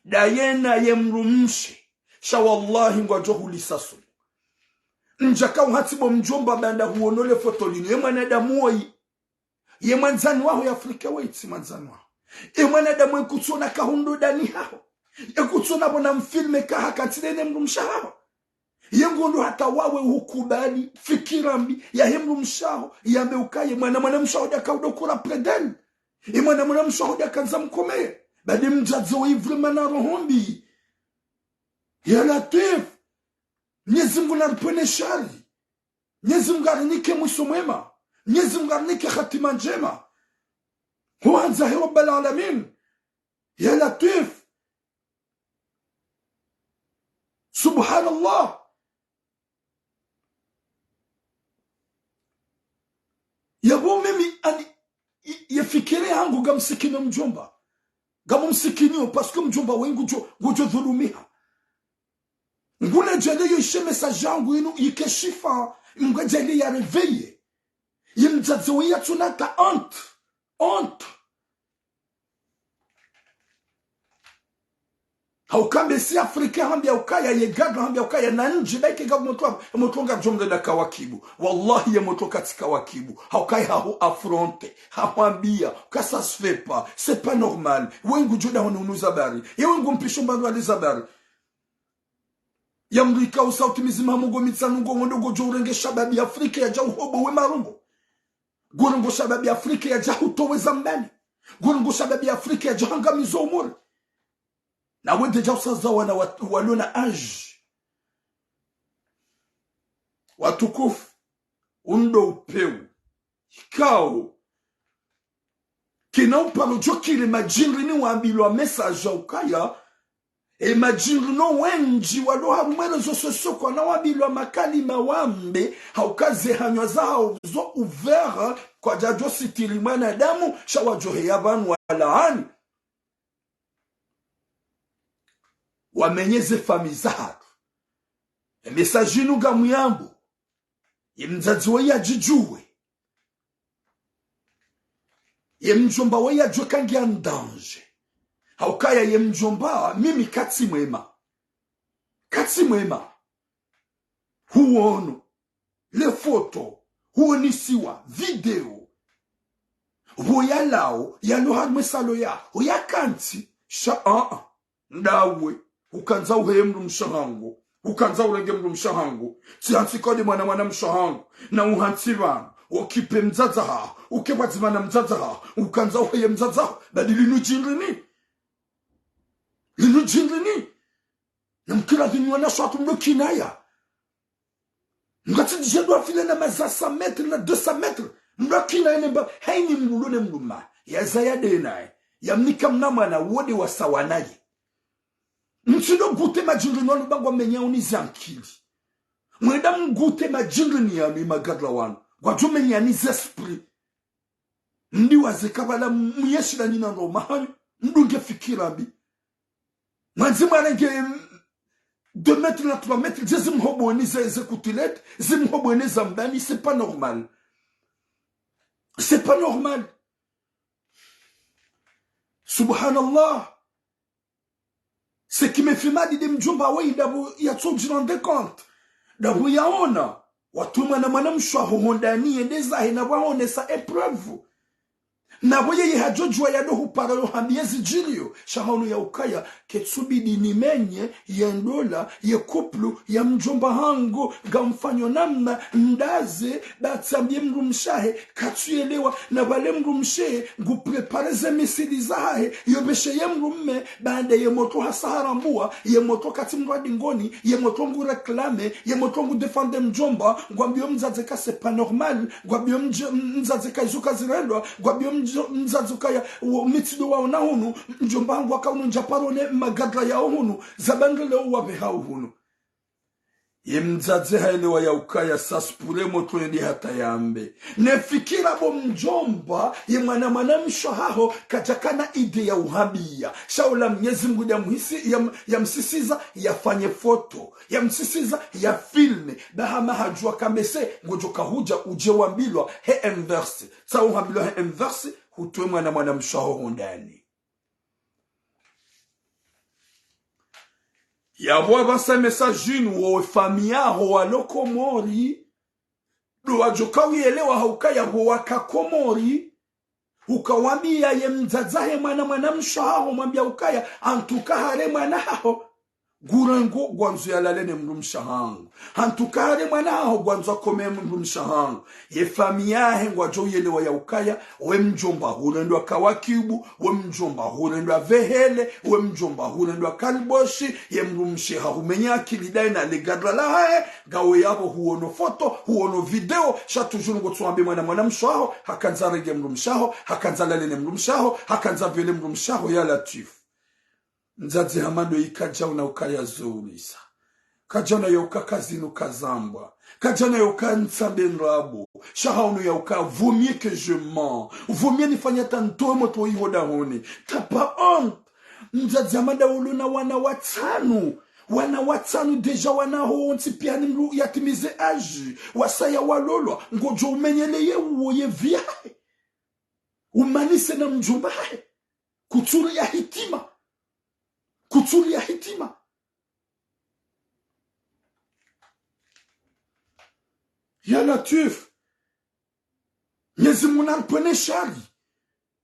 Ndaye na ye mdrumshe. Sha wallahi ngwadjo hulisa sumu. Ndjaka uhatsi bo mdjomba baanda huono le foto linu. Ye mwanadamu woyi. Ye mwandzani waho ya Afrika woyi tsi mwandzani waho. Ye mwanadamu ekutsona kahundro dani haho. Ekutsona pvo na mfilme kaha kantsi ne mdrumshe waho. Ye ngondo hata wawe uhukubali fikira mbi yahe mdrumshe waho, yambe ukaya ye mwana mwanamshe waho ndjaka udjo kura près d'elle. Ye mwana mwanamshe waho ndjaka ndza mkomeye. Badi mdzadze woyi vraiment na roho mbi. Ya Latwif. Mnyezi Mungu naripvwene shari. Mnyezi Mungu arinike mwiso mwema. Mnyezi Mungu arinike hatima ndjema. Huandza he Rabbal Alamin. Ya Latif. Subhanallah. Yapvo mimi ani, i- ye fikira yahangu ngamsikini mdjomba. Ngamumsikiniyo, parce que mdjomba we ngudjo, ngudjo dhulumiha. Ngule djaliyo ishe message yangu inu yike shifa, Mngu adjaliye ya réveiller. Ye mdzadze we yatsuna ta honte. Honte. Hauka mbe si Afrika hambia ukaya, ye gadra hambia ukaya, na ndji baike ga motro, motro ngadjo mle da kawakibu. Wallahi ye motro katsi kawakibu. Hauka ye hahu affronter, hahwambia, ka ça se fait pas, c'est pas normal. We ngudjo da hone unu zabari. Ye we ngumpisho mba ndrwali zabari. Ya mrika usauti mizima ha mongo mitsanu ngo ngondo ngodjo urenge shababi Afrika yadja uhobo we marungo. Ngorongo shababi Afrika yadja hutowe zambani. Ngorongo shababi Afrika yadja hangamizo umuri. Na wende dja usaza wana wat- walona âge. Watukufu, undo upeu. Ikao. Kina uparo djo kile madjindri ni wambilwa message ya ukaya. E madjindri no wendji walo harumwa réseaux sociaux kwana wambilwa makalima wambe, hauka ze hanywa zahao zo ouvert, kwadjadjo sitiri mwanadamu, sha wadjo heya pvanu walaani. Wamenye ze famille zahatru. E message inu ngamuyambo. Ye mdzadze we yadjidjuwe. Ye mdjomba we yadjuwe ka ngiya en danger. Haukaya ye mdjomba, mimi katsi mwema. Katsi mwema. Huono. Le photo. Huonisiwa. Video. Pvo yalao, yalo harumwa e salo ya. Huyakantsi. Sha, a, a. Ndawe, ukandza uheye mdrumshe hangu, ukandza urenge mdrumshe hangu, tsi hantsi kodi mwana mwanamshe hangu, na uhantsi pvanu, okipe mdzadze haho, uke pvwadzima na mdzadze haho, ukandza uheye mdzadze haho, badi linu djindri ni? Linu djindri ni? Na mkira dhini wana swatu mdo kinaya. Mngatsi djendwa file na maza cent mètres na deux cents mètres. Mdru akina ene mba, haini mdru lone mdru ma. Ya zaya de naye. Ya mnika mna mwana wode wa sawa naye. Mtsindo gute madjindri ni wanu bangwa menya uni zankili. Mwenda mgute madjindri ni yanu imagadra wanu. Ngwadjo menya ni zesprit. Mdi waze kabala muyeshila nina ndo mahanyu. Mdunge fikira mbi. Mwanzi mwarenge, mm, deux mètres na trois mètres, je zimhobweni ze, ze kutilete, zimhobweni zambani, c'est pas normal. C'est pas normal. Subhanallah. Ce qui me fait mal, de mdjomba we, ndapvo yatso djirendre compte. Ndapvo yaona. Watuma na mwanamshe waho hondani yende zahe na pvwaonesa épreuve. Na pvo yeye hadjodjuwa yado hupara yo hambiye zidjiriyo. Sha haono ya ukaya, ketsubidi nimenye, ye ndola, ye couple, ya mdjomba hangu, ngamfanyo namna, ndaze, ba tsambiye mdrumshe wahe, katsuyelewa, na pvale mdrumshe, ngu préparer ze misili zahahe, yo beshe ye mdrume, baanda ye motro hasa harambua, ye motro katsi mdru wa dingoni, ye motro ngu réclamer, ye motro ngu défendre mdjomba, ngwambiyo mdzadze ka c'est pas normal, ngwambiyo mdj-, mdzadze ka izo kazirendwa, ngwambiyo mdj-, mdzadze kaya, wo, mitsindo waona hunu, mdjomba hangu waka hunu ndja paro ne magadra yao hunu, zabandrele uwape hao hunu. Ye mdzadze haelewa ya ukaya sasipure motro yende hata yambe. Ne fikira bo mdjomba, ye mwana mwanamshe haho, kadjakana idée ya uhambiya. Sha ola Mnyezi Mngu ya mhisi, ya m-, ya msisiza, yafanye photo. Ya msisiza, ya filme. Ba hama hadjuwa kambe se, ngodjo kahudja udje wambilwa, he inverse. Tsa uhambilwa he inverse, hutowe mwana mwanamshe haho hondani. Yapvo apvasa message inu wo famille yaho walo Komori, ndo wadjoka uyelewa ha ukaya wo waka Komori, ukawambiya ye mdzadze he mwana mwanamshe haho mwambiya ukaya, antuka hare mwana haho. Ngurengo ngwandzo yalale ne mdrumshe wahangu. Hantsuka hari mwana haho ngwandzo akome mdrumshe wahangu. Ye famiyi yahe ngwadjo uyelewa ya ukaya, we mdjomba hurendwa kawakibu, we mdjomba hurendwa vehele, we mdjomba hurendwa kaliboshi, ye mdrumshe hahumenya akili daye na le gadra lahahe, ngawe yapvo huono foto, huono video, sha toujours ngotsuambe mwana mwanamshe waho, hakandza renge mdrumshe waho, hakandza lale ne mdrumshe waho, hakandza viole mdrumshe waho, ya Latwifu. Mdzadze hama ndo ikadjauna ukaya zoulisa. Kadjauna ya uka kazinu kazambwa. Kadjauna ya uka ntsambe ndrabo. Sha haunu ya uka vaut mieux que je mente. Vaut mieux nifanye hata ntowe motro iho dahoni. T'as pas honte. Mdzadze hama nda ulona wana watsanu. Wana watsanu déjà wana hontsi piya ni mdru yatimize âge. Wasaya walolwa. Ngodjo umenyele ye uwo ye vie yahe. Umanise na mdjomba wahe. Kutsuri ya hitima. Kutsuri ya hitima. Ya Latwifu. Mnyezi Mungu naripvwene shari.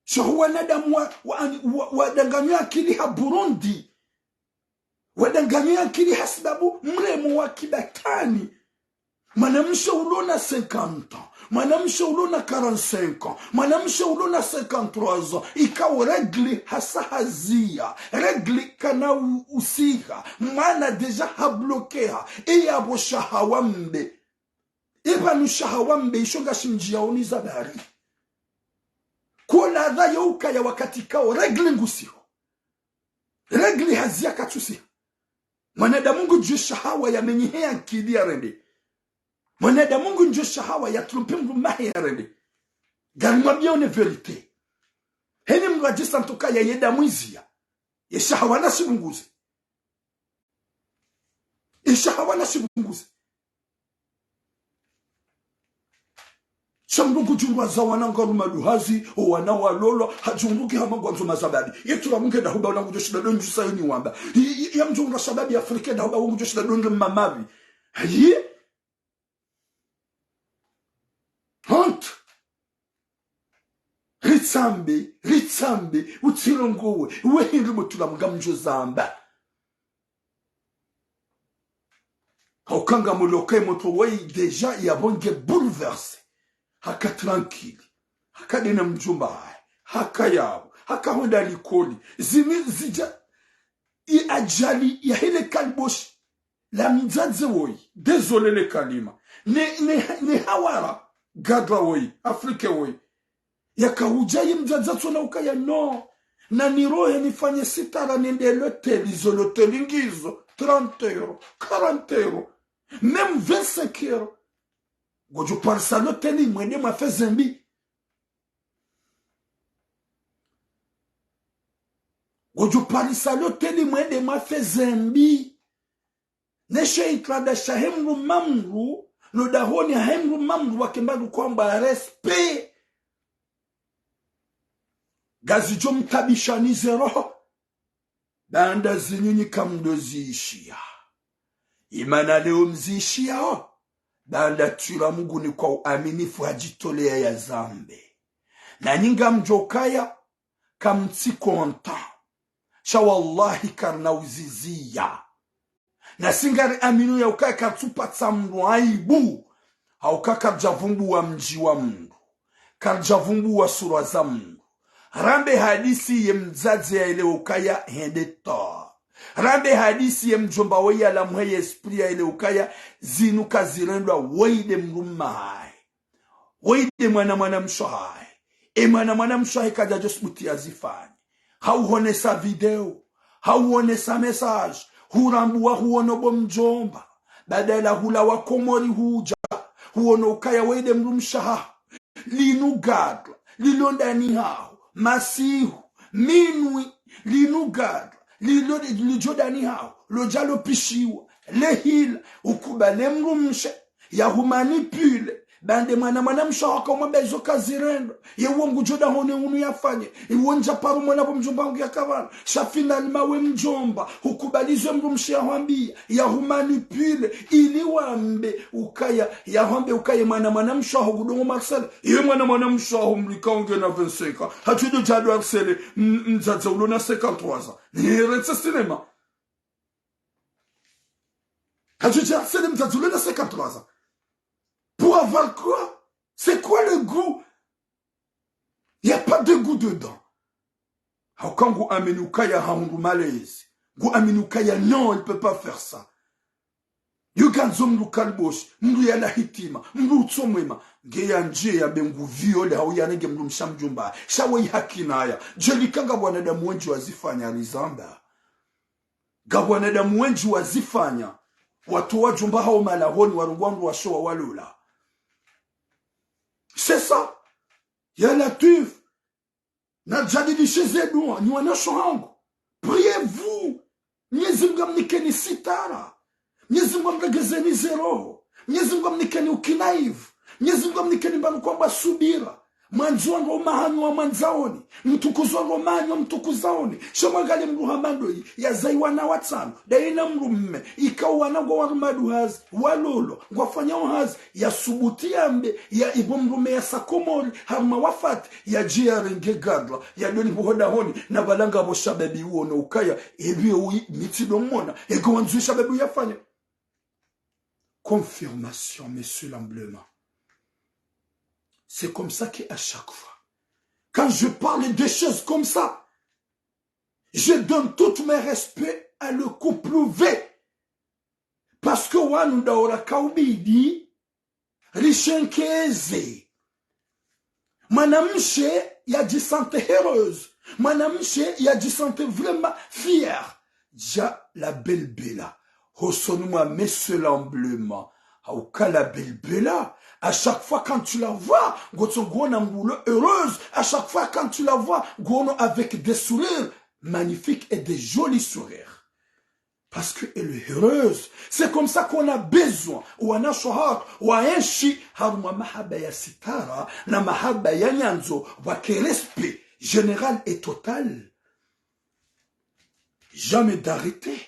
Sha hu wanadamu wa, wa, wa, wadanganywa akili ha Burundi. Wadanganywa akili hasibabu mremo wa kibatani. Mwanamshe ulona cinquante ans, mwanamshe ulona quarante-cinq ans, mwanamshe ulona cinquante-trois ans, ikao règle hasa haziya, règle kana u-, usiha, mwana déjà habloqueha, e yapvo shahawa mbe. E pvanu shahawa mbe, isho ngashimdjiyaoni za bari. Ko ladha yo ukaya wakati kao règle ngusiho. Règle haziya katsusiha. Mwanadamu ngudjo shahawa yamenyehe akili yarende. Mwanadamu ngudjo shahawa yatrompe mdrume wahe yarende. Ngarimwambiao ne vérité. Heni mdru adjisa ntsuka ya ye damu iziya. Ye shahawa nashipvunguze. Ye shahawa nashipvunguze. Sha mdru ngudjundrwa za wana ngaruma duhazi, o wana walolwa, hadjundruki hama ngwandzo mazababi. Ye turamu nge dahuba wana ngudjo shinda ndo ndjusa yoni wamba. I, i, ya mdjundrwa shababi Afrika dahuba wo ngudjo shinda ndo ndri mamabi. Ayi? Honte. Ritsambe, ritsambe, utsirongowe, we hindri mutula mga mdjo zamba. Hauka ngamloka ye motro wayi déjà yapvo nge bouleversé. Haka tranquille. Haka dena mdjomba hahe. Haka yapvo. Haka hwenda likoli. Zini zidja i ajali ya hele kaliboshi. La mdzadze woyi. Désolé le kalima. Ne, ne, ne hawara. Gadra woyi. Afrike woyi. Yaka udja ye mdzadze tsona ukaya no. Na nirohe nifanye sitara nende loteli zo loteli ngizo. Trente euros. Quarante euros. Même vingt-cinq euros. Ngodjo parisa loteli mwende mwafe zembi. Ngodjo parisa loteli mwende mwafe zembi. Neshe itrada shahe mdru mamdru, no dahoni hahe mdru mamdru wakemba ndu kwamba respect. Ngazidjo mtabishani ze roho. Baanda zinyunyi kamdo ziishiya. Imana leo mziishiyao. Baanda turamu nguni kwa uaminifu hadjitoleya yazambe. Nanyi ngamdjo kaya, kamtsi konta. Sha wallahi karina uziziya. Nasi ngari aminu ya ukaya karitsupvatsa mdru aibu. Hauka karidja vumbuwa mdji wa mdru. Karidja vumbuwa sura za mdru. Rambe hadisi ye mdzadze ya ile ukaya hende ta. Rambe hadisi ye mdjomba woyi ya lamwe ye esprit ya ile ukaya zinu kazirendwa woyi nde mdrume hahe. Woyi nde mwana mwanamshe hahe. E mwana mwanamshe hahe kadjadjo subuti yazifanye. Hauhonesa video. Hauhonesa message. Hurambuwa huono bo mdjomba. Badala hula wa Komori hudja. Huono ukaya woyi nde mdrumshe haho. Linu gadra. Lilo ndani haho. Masihu. Minwi. Linu gadra. Lilo, lidjo ndani haho. Lodja lopishiwa. Lehila. Ukubali mdrumshe. Yahumanipule. Baanda mwana mwanamshe haho haka umwambia izo kazirendwa. Ye uwo ngudjo dahoni hunu yafanye. Iwo ndja paro mwana bo mdjomba wangu yakapvana. Sha finalement we mdjomba. Hukubali izo mdrumshe yahwambia. Yahumanipule. Ili wambe ukaya. Yahwambe ukaya mwana mwanamshe haho ngudongo Marcel. Ye mwana mwanamshe haho mlika ungena vingt-cinq ans. Hatsudo djado Marcel. M-, mdzadze ulona cinquante-trois ans. Niretse cinéma. Kadjodja harceler mdzadze ule na cinquante-trois ans. Pour avoir quoi? C'est quoi le goût? Il y a pas de goût dedans. Hauka ngu amini ukaya hahundru malezi. Ngu amini ukaya non, il peut pas faire ça. Yo ngandzo mndru kaliboshi, mndru yala hitima, mndru utso mwema. Nge yandje yambe ngu viole, hau yarenge mndru mshe mdjomba. Sha we ihaki naya. Djeli ka ngapvo wanadamu wendji wazifanya rizamba. Ngapvo wanadamu wendji wazifanya. Watowa wadjomba hawo malahoni, warongoa wandru washe wawalola. C'est ça. Ya Latwif. Nadjadidishe ze dua, nyi wanasho hangu. Priez-vous. Mnyezi Mungu amnikeni sitara. Mnyezi Mungu amregezeni ze roho. Mnyezi Mungu amnikeni ukinaifu. Mnyezi Mungu amnikeni mbanu kwamba subira. Mwandzo wandru mahanyu wamwandzaoni. Mtukuzo wandru mahanyu wamtukuzaoni. Sha mwangalie mndru hama ndoyi, yazai wana watsanu. Daye na mndru mme. Ikao wana ngwa warumao hazi. Walolo. Ngwafanyao hazi. Yasubuti yambe, ya ipvo mndru mme yasa Komori, harumwa wafati, yadje yarenge gadra, yadoni pvo ho dahoni, na pvala ngapvo shababi uono ukaya, ebi uyi, mi tsi ndo mmona, eka wandzo shababi uyafanya. Confirmation, monsieur Lamblema. C'est comme ça qu'à chaque fois, quand je parle des choses comme ça, je donne tout mes respects à le couple V. Parce que wanu daora kaubidi, rishenkeze. Mwanamshe yadjisente heureuse. Mwanamshe yadjisente vraiment fière. Dja la belle Bella. Hosoni mwa monsieur Lamblema. Hauka la belle Bella. À chaque fois quand tu la vois, ngotso nguona mbulo heureuse. À chaque fois quand tu la vois, nguono avec des sourires magnifiques et des jolis sourires. Parce que elle est heureuse. C'est comme ça qu'on a besoin. Wanasho hatru, waenshi, harumwa mahaba ya sitara, na mahaba ya nyandzo, wake respect général et total. Jamais d'arrêter.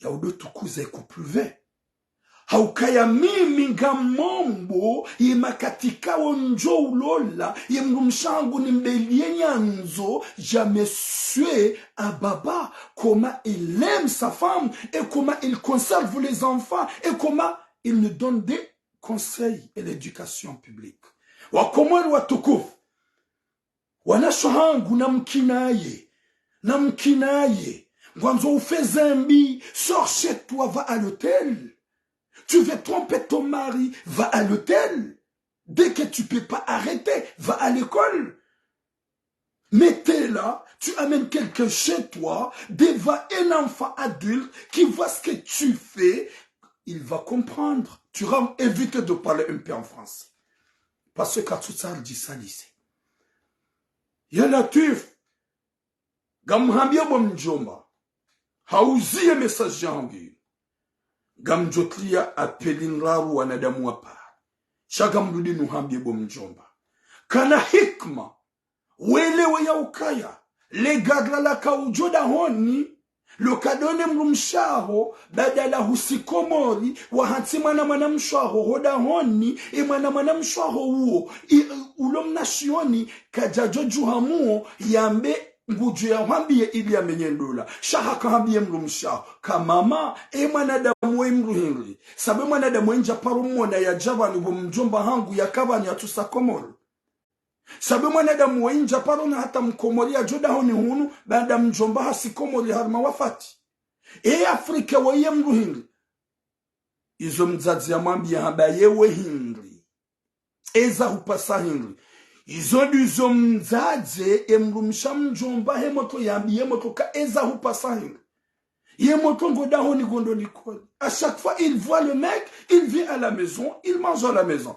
Ya udo tukuze couple V. Haukaya mimi ngamombo, ye makatika wo ndjo ulola, ye mndru mshe hangu ni mbeli ye nyandzo, jamais sué à baba, comment il aime sa femme, et comment il conserve les enfants, et comment il nous donne des conseils et l'éducation publique. Wakomori watukufu, wanasho hangu namkinaye, namkinaye, ngwandzo ufe zembi, sors chez toi, va à l'hôtel. Tu veux tromper ton mari, va à l'hôtel. Dès que tu peux pas arrêter, va à l'école. Mais t'es là, tu amènes quelqu'un chez toi, devant un enfant adulte qui voit ce que tu fais, il va comprendre. Tu vas éviter de parler un peu en français. Parce que quand tu sors du lycée. Ya Latwif, ngamhambia bo mdjomba, hauziye message yangu. Ngamdjotria appel ndraru wanadamu wapare. Sha ngamrudi nuhambie bo mdjomba. Kana hikma, welewe ya ukaya, le gadra laka udjo dahoni, lo kadone mndru mshe waho, badala husi Komori, wahantsi mwana mwanamshe waho ho dahoni, e mwana mwanamshe waho uwo, i, ulo mnashioni, kadjadjo djuha muo, yambe ngudjo yahwambie ili yamenye ndola. Sha haka hambie mndru mshe waho. Ka mama, e mwanadamu we mndru hindri. Sabe mwanadamu we ndja paro mona yadja pvanu bo mdjomba hangu yaka pvanu yatsusa Komori. Sabe mwanadamu we ndja paro na hata mkomori yadjo dahoni hunu, baada mdjomba hasi Komori harumwa wafati. E Afrika we ye mndru hindri. Izo mdzadze yamwambia hamba yewe hindri. Eza hupasa hindri. Izo ndizo mdzadze e mndru mshe mdjomba he motro yambi ye motro ka eza hupasa hindri. Ye motro ngo dahoni ngondo likoli. À chaque fois, il voit le mec, il vient à la maison, il mange à la maison.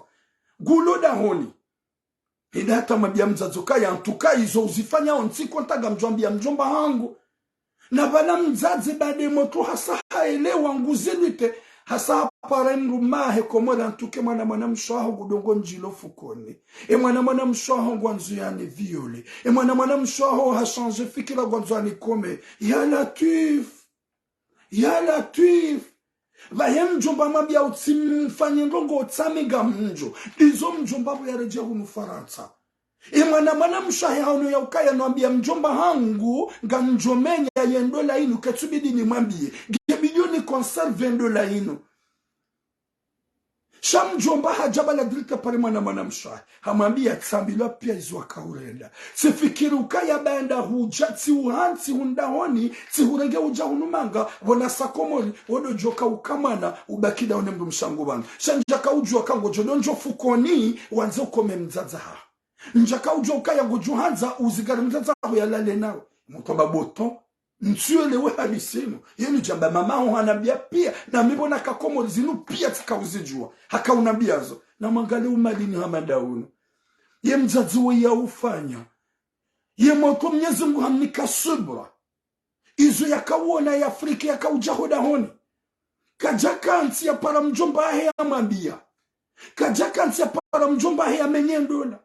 Ngulo dahoni. Hende hata mwambia mdzadze ukaya, en tout cas, izo uzifanya ontsi konta ngamdjwambia mdjomba hangu. Na pvanu mdzadze baada e motro hasa haelewa nguzilwite, hasa hapara mndru mahe Komori, en tout cas, mwana mwanamshe waho ngudongo ndjilo fukoni. E mwana mwanamshe waho ngwandzo yani viole. E mwana mwanamshe waho ha changer fikira ngwandzo yani kome. Ya Latwif. Ya Latwif. Pvahe mdjomba mwambia utsi mfanye ndrongo utsame ngamdjo. Ndizo mdjomba pvo yaredjea hunu Farantsa. E mwana mwanamshe wahe haono ya ukaya no ambia mdjomba hangu, ngamdjo menya ye ndola inu ketsubidi nimwambie. Nge bidi yo niko cancer vingt-deux la inu. Sha mdjomba hadja bala direct pare mwana mwanamshe wahe. Hamwambia tsambilwa pia izo waka urenda. Tsifikiri ukaya baanda hudja, tsi uhantsi hundahoni, tsi hurenge udja hunu manga, pvo nasa Komori, wo ndo djoka uka mwana, ubaki dahoni mdrumshe hangu pvanu. Sha ndjaka udjua ka ngodjo dondjo fukoni, wandze ukome mdzadze haho. Ndjaka udjua ukaya ngodjo handza, uzingare mdzadze haho yalale nawe. Mutwamba boton. Ntsuelewe hadisi inu. Yenu djamba mama haho hanambia pia. Na mi pvo naka Komori zinu pia tsika uzidjua. Haka unambia zo. Na mwangalie umalini hama nda unu. Ye mdzadze we ya ufanya. Ye motro Mnyezi Mungu hamnika subra. Izo yaka uona ye Afrika yaka udja ho dahoni. Kadja kantsi ya para mdjomba hahe yamwambia. Kadja kantsi ya para mdjomba hahe yamenye ndola.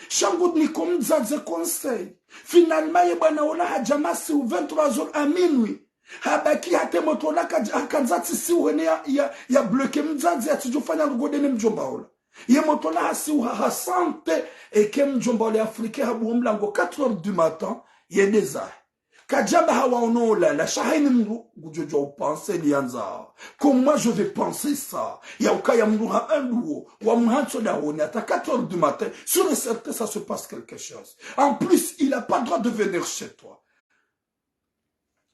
Sha ngu niko mdzadze conseil. Finalement ye bwana ola hadja masihu vingt-trois heures à minuit. Habaki hata ye motro ola kadja, hakandza tsi sihu hene ya, ya, ya bloquer mdzadze yatsidjo fanya lugo dene mdjomba ola. Ye motro ola hasihu ha, ha sentir eke mdjomba ola ye Afrika habuha mlango quatre heures du matin, yende zahe. Kadjamba hawaono ola, la sha hayini mndru ngudjo djua upenser li yandza. Comme moi je vais penser ça. Ya ukaya mndru ha un duo, wa muhantso dahoni, hata quatre heures du matin, sûr et certain, ça se passe quelque chose. En plus, il a pas droit de venir chez toi.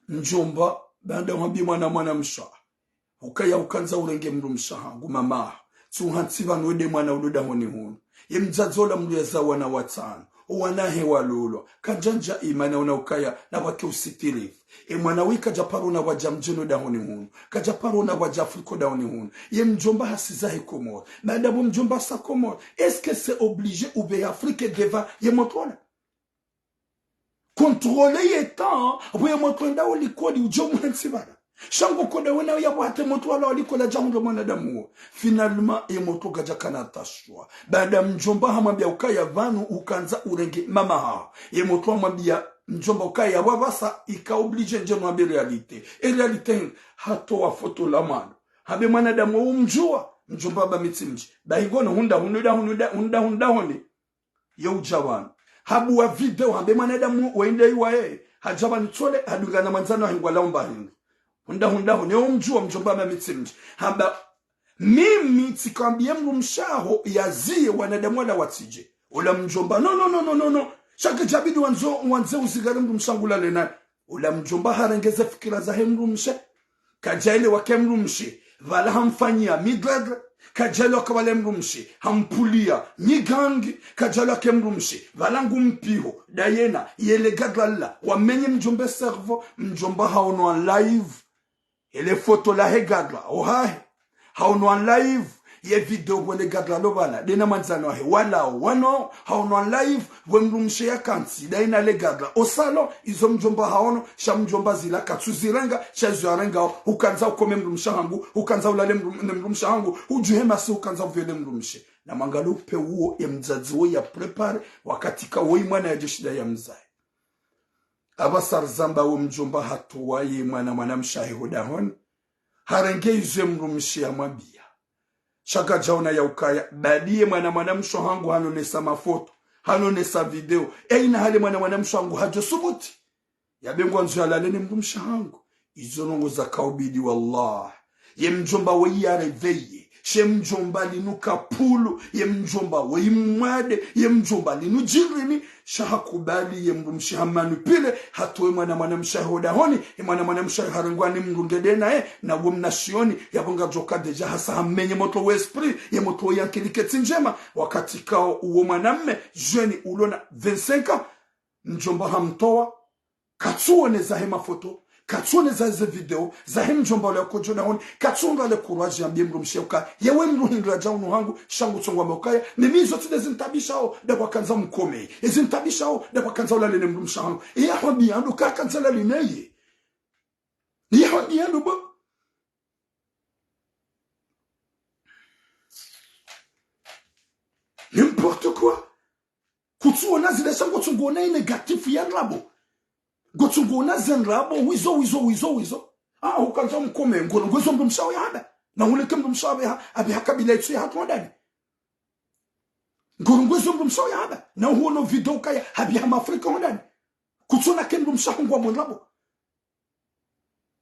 Mdjomba, baanda wambi mwana mwanamshe wahe. Ukaya ukandza urenge mdrumshe hangu, mama. Tsi uhantsi pvanu wende mwana ulo dahoni hunu. Ye mdzadze ola mndru yaza wana watsanu. O wana hahe walolwa. Kandja ndja imani ona ukaya na pvwake usitirifu. E mwana wi kadja paro na pvwadja mdjeni o dahoni hunu. Kadja paro na pvwadja Afrika o dahoni hunu. Ye mdjomba hasi zahe Komori. Baanda pvo mdjomba sa Komori. Est-ce que c'est obligé upve Afrika devant ye motro ola? Contrôler ye temps, pvo ye motro enda o likoli udjo muhantsi pvala. Sha ngo koda wena ya pvo hata ye motro ola wa likoli adja hundra mwanadamu wo. Finalement, ye motro kadja kana tashwa. Baanda mdjomba hamwambia ukaya pvanu ukandza urenge mama haho. Ye motro hamwambia mdjomba ukaya pvapvasa ika obligé ndje nwambe réalité. E réalité hini, hatowa foto la mwana. Hambe mwanadamu wo umdjua, mdjomba hamba mi tsimdji. Bahi ngono hunda hunu da hunu da hunda hunda honi. Ye udja pvanu. Habuwa video, hambe mwanadamu wende iwaye. Hadja pvanu tsole, hadungana mwandzani wahe ngwalao mba hindru. Hunda, hunda, hone, umdjua mdjomba hamba mi tsimdji. Hamba, mimi tsikambiye mdrumshe haho yaziye wanadamu wala watsidje. Ola mdjomba, no, no, no. Sha kayidjabidi wandzo, wandze uzingare mdrumshe hangu ulale naye. Ola mdjomba harenge ze fikira zahe mdrumshe. Kadjaelewa ke mdrumshe, pvala hamfanyia midrege. Kadjaelewa ka pvala mdrumshe, hampulia migangi. Kadjaelewa ke mdrumshe, pvala ngu mpiho, dayena, yele gadra lila, wamenye mdjomba cerveau, mdjomba haono en live. Ele foto lahe gadra, ohahe. Haono en live, ye video pvo le gadra lo pvala, dena mwandzani wahe, walao, wano, haono en live, pvo mdrumshe yakantsi, dayena le gadra, o salon, izo mdjomba haono, sha mdjomba zila katsuzirenga, sha izo yarengao, ukandza ukome mdrumshe hangu, ukandza ulale mdrum-, ne mdrumshe hangu, udjuhe masi ukandza uviole mdrumshe. Na mwangalie upve uwo, ye mdzadze wo ya préparé, wakati ka woyi mwana yadje shida ya mzaye. Apvasa rizamba wo mdjomba hatowa ye mwana mwanamshe hahe ho dahoni. Harenge izo ye mdrumshe yamwambia. Sha kadjaona ya ukaya, badi ye mwana mwanamshe hangu hanonesa mafoto, hanonesa video. Eyina hali mwana mwanamshe hangu hadjo subuti. Yambe ngwandzo yalale ne mdrumshe hangu. Izo ndrongo zaka ubidi wallah. Ye mdjomba woyi ya réveillé. She mdjomba linu kapulu. Ye mdjomba woyi mwade. Ye mdjomba linu djirini. Sha hakubali ye mdrumshe hamanipulé. Hatowe mwana mwanamshe hahe ho dahoni. Ye mwana mwanamshe harengwa ni mdru nge denaye. Na wo mnashioni. Yapvo ngadjoka déjà hasa hamenye motro we esprit. Ye motro ya nkili ketsi ndjema. Wakati kao uwo mwanamme. Jeune ulona vingt-cinq ans. Mdjomba hamtowa. Katsuone zahe mafoto, katsuone zahe ze video, zahe mdjomba ola yakodjo dahoni, katsuone le courage yambiye mdrumshe ukaya, yewe mdru hindri yadja hunu hangu, sha ngutsongwa mokaya, mimi izo tsi nde zintabishao, nda pvwakandza mkome, ezintabishao, nda pvwakandza ulale ne mdrumshe hangu. Eya hwambiya ndo kakandza lale neye. Eya hwambiya ndo bo. N'importe quoi. Kutsuona zile sha ngotsongoona ye négatif ya ndrabo. Ngotsongoona ze ndrabo, wizo, wizo, wizo, wizo. Ah, ukandza mkome, ngono ngwezo mdrumshe haho yahaba. Na uleke mdrumshe haho apveha, apveha kabila itsu ya hatru handani. Ngono ngwezo mdrumshe haho yahaba. Na uhuono video ukaya, apveha mafrika handani. Kutsuona ke mdrumshe haho ngwa mwe ndrabo.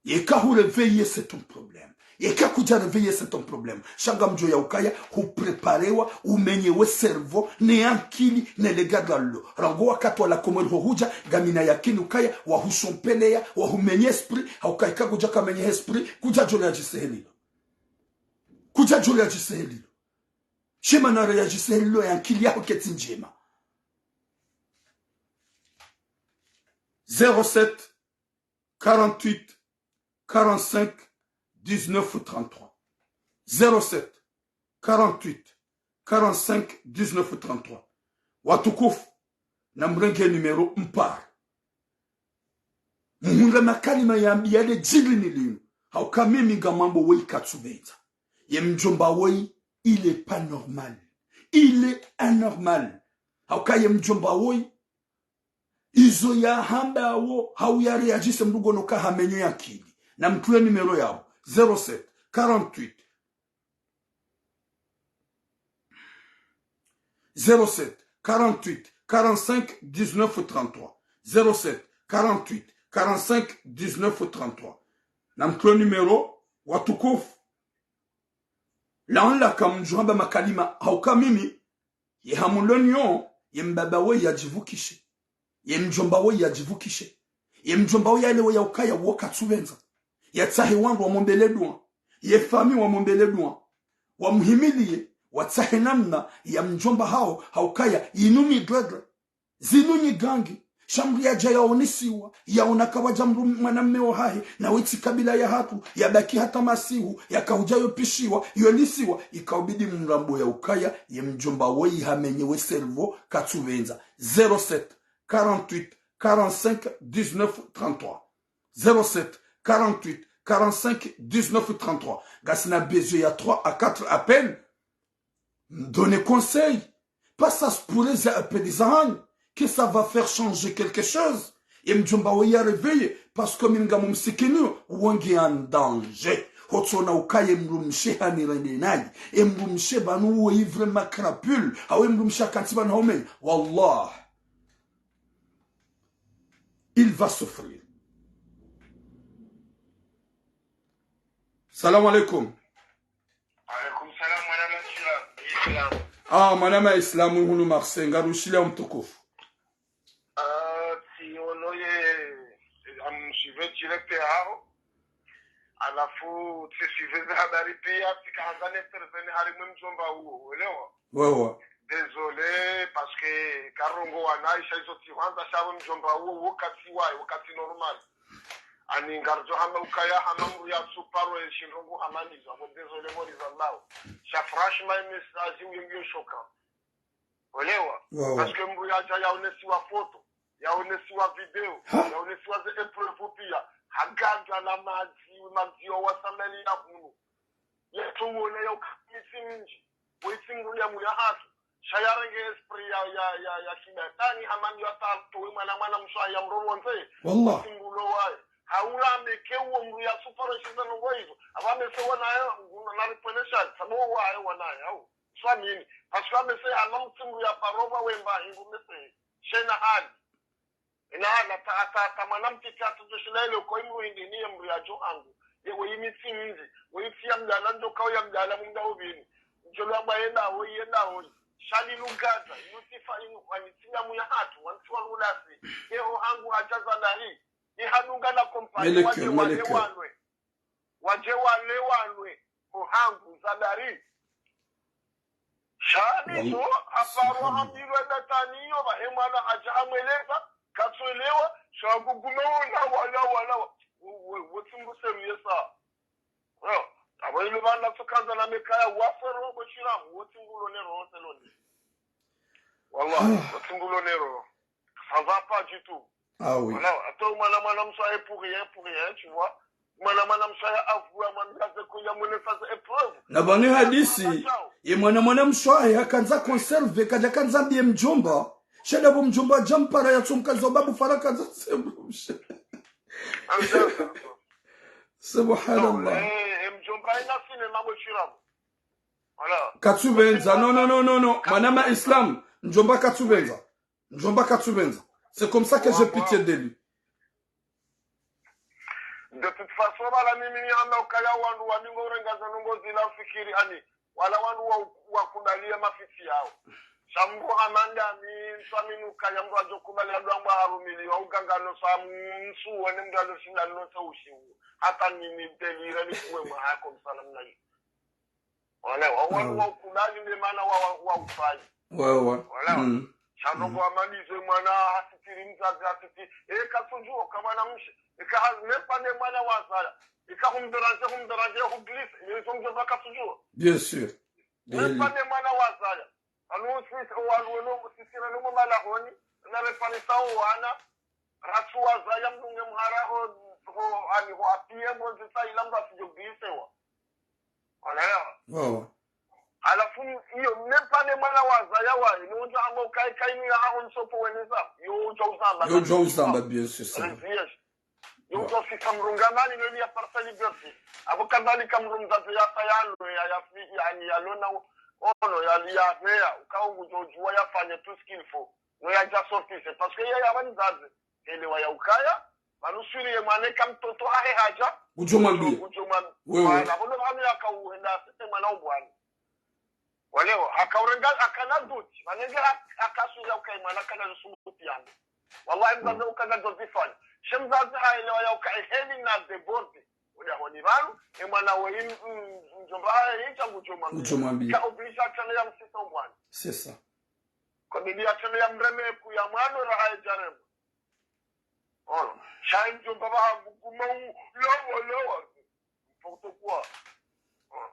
Yeka hu réveillé, c'est ton problème. Yeka kudja réveillé, c'est ton problème. Sha ngamdjo ya ukaya, hu préparewa, umenyewe cerveau, ne ankili, ne le gadra lilo. Rangu wakati wa la Comores ho hudja, ngamina yakini ukaya, wahusompeleya, wahumenye esprit, ha ukaya yeka kudja kamenye esprit, kudja djo le yadjisehelilo. Kudja djo le yadjisehelilo. Shema na le yadjisehelilo ye ankili yaho ketsi ndjema. Zéro sept, quarante-huit, quarante-cinq, dix-neuf, trente-trois. Zéro sept, quarante-huit, quarante-cinq, dix-neuf, trente-trois. Watukufu, namrenge numéro mpare. Muhundre makalima yambiya le djili ni linu. Hauka mimi ngamwambo woyi katsupvendza. Ye mdjomba woyi, il est pas normal. Il est anormal. Hauka ye mdjomba woyi, izo yahamba wo, hau ya réagisse mdru ngono ka hamenye yakini. Namtruwe numéro yawo. Zéro sept, quarante-huit, zéro sept, quarante-huit, quarante-cinq, dix-neuf, trente-trois. Zéro sept, quarante-huit, quarante-cinq, dix-neuf, trente-trois. Namtruwe numéro, watukufu. Laon la kamdjo hamba makalima, hauka mimi, ye hamu loniyo, ye mbaba woyi yadjipvukishe. Ye mdjomba woyi yadjipvukishe. Ye mdjomba woyi yalewe ya ukaya wo katsupvendza. Yatsahe wandru wamombele dua. Ye fami wamombele dua. Wamuhimiliye, watsahe namna ya mdjomba hawo, ha ukaya, yinu ni gadra. Zinu ni gangi. Sha mdru yadja yaonesiwa, yaona kawadja mdru mwanamme wahahe, na wetsi kabila yahatru, yabaki hata masihu, yaka hudja yopishiwa, yonesiwa, ikaubidi mrambo ya ukaya, ye mdjomba woyi hamenyewe cerveau, katsupvendza. Zéro sept, quarante-huit, quarante-cinq, dix-neuf, trente-trois. Zéro sept, quarante-huit, quarante-cinq, dix-neuf, trente-trois. Ngasina besoin ya trois à quatre appels. Mdonne conseil. Pas ça se pourrait za appels zahanyu, que ça va faire changer quelque chose. Ye mdjomba woyi ya réveillé, parce que mi ngamumsikini, wo nge en danger. Hotsona ukaya ye mdrumshe hanirende nayi. Ye mdrumshe pvanu woyi vraiment crapule. Hau ye mdrumshe hakantsi pvanu haume. Wallah. Il va souffrir. Salam alaikum. Alaikum salam, mwanama Islam. Islam. Ah, mwanama Islam, hunu Marseille, ngarushile mtukufu. Ah, tsi ono ye, am suivre direct yaho. Halafu, tsi suivre ze habari piya, tsika handza ni intervenir harimwa ye mdjomba uwo, welewa? Wewa. Désolé, parce que karongowa nayi sha izo tsi handza sha wo mdjomba uwo, wo katsi waye, wo katsi normal. Ani ngaridjo hamba ukaya hama mdru yatsuparo ye shindrongo hama nizo, abo désolé, mori za lao. Sha franchement, ye message uyo ngiyo choquant. Welewa? Wewa. Parce que mdru yadja yaonesiwa photo, yaonesiwa video, ha? Yaonesiwa ze épreuves piya, hagandja na madzi, madzi yo wasamali ya hunu. Yatowona ya uka mitsi mindji. Wo itsi mdru ya muya hatru. Sha yarenge esprit ya, ya, ya, ya kibatani, hama ni yatatowe mwana, mwana mshe ya mroro ndze. Wallah. Wo itsi mdru lo waye. Haurambe ke uwo mdru yatsuparo ye shiza nongo izo. Aba mese wanaye, na ripwene shani. Sabo waye wanaye, hau. Swamini. Parce que mese hama mtsi mdru ya parova wemba hingu mese. Shena hali. Ina hana ta, ta, ta mwana mtiti atudjo shila ile ko imru hindri ni ye mdru yadjo hangu. Ye we imitsi mindji. We itsi ya mdjala ndjo kao ya mdjala munda ubini. Ndjo lwa mba yenda hoi, yenda hoi. Shali lugadza, inu tsifa inu, wani tsi damu ya hatru, wani tsi wa lulasi. Ye ho hangu hadja za nari. Ye hadunga na compagnie, meleke, wadje wale meleke. Wanwe. Wadje wale wanwe, ho hangu za dari. Shani zo, haparwa hambilwa datani yo, ba he mwana hadja hamweleza, katsuelewa, sha gugume wona, wala, wala, wa-, wo, wo, wo tsi mdru sérieux sa. Yo, abo ile bana tsukandza na mekaya, wafero, bo shiramu, wo tsi mdru lo nero, wo tsi lo ne. Wallah, wo tsi mdru lo nero. Ça va pas du tout. Ah oui. Voilà, attends, mwana, mwana mshe, pour rien, pour rien, tu vois. Mwana, mwana mshe, avoué, mwana mshe, ko ya mwene phase épreuve. Na bane hadisi, ye mwana, mwana mshe, hakandza conserve, kadja kandza mbiye mdjomba. Sha nda bo mdjomba djampara ya tsumka zo babu fara kandza sembu mshe. Subhanallah. Non, eh, eh, mdjomba ina fine mambo shiramu. Voilà. Katsupvendza, non, non, non, non, non. Mwanama Islam, mdjomba katsupvendza. Mdjomba katsupvendza. C'est comme ça que j'ai pitié de lui. De toute façon, bala mimi ni hamba ukaya wandru wandingo urenga za ndrongo zila ufikiri ani. Wala wandru wa, wakubaliya mafitsi yawo. Sha mbo amanda mi, nswaminu ukaya mndru adjo kubali adwangwa harumiliwa uganga no sa msu wene mndru adjo shinda no sa ushiwu. Hata ni, ni delira ni kuwe mwa hako msala mna yi. Wala, wa, wa, wa ukubali nde mana wa, wa, wa ufanya. Wala. Sha ndrongo amalize mwana hasitiri mzazi hasitiri. Eka sudjuwa, ka mwana mshe. Eka ha, même pas nde mwana wazaya. Eka humdéranger, humdéranger, huglisse. Iyo izo mdjomba ka sudjuwa. Bien sûr. Même pas nde mwana wazaya. Anu sisi, o wanu weno, sisi na numo mala honi. Na refanisa o wana. Ratsu wazaya mdunge mhara ho, ho, ani ho apiye mbo zisa ila mba sidjo glissewa. Wala. Halafu iyo, même pas nde mwana wazaya wa, ino udja amba ukaye kainu ya haho msopo weneza. Yo udja uzamba. Yo udja uzamba, bien sûr, ça. Yes. Yo udja ufika mrungamani, no ya par sa liberté. Abo kadhalika mdru mzazi ya sa ya lo, ya, ya fi, yani ya lona, ono, ya, ya veya, uka udja udjuwa ya fanye tout ce qu'il faut. No ya dja sorti, c'est parce que ya, ya mzazi. Elewa ya ukaya, manuswiri ye mwana eka mtoto hahe hadja. Udjo mwambiya. Udjo mwambiya. Wewe. Wala, bodo hanu yaka uhenda, sete mwana ubwani. Walewa, haka urenga, haka na doute. Manenge ha, haka suri ya ukaya mwana kana zusumu tiyangu. Wallahi, mzazi ukana doute fanya. She mzazi haelewa ya ukaya heli na débordé. Uda honi pvanu, e mwana we im, mm, mdjomba hahe, ichangu udjo mwambiya. Udjo mwambiya. Ka obligé atana ya msisa ubwani. C'est ça. Kwa bibi atana ya mreme ku ya mwano raha ya jarema. Ono. Sha mdjomba ba hagukuma u, lowa, lowa. N'importe quoi. Ono.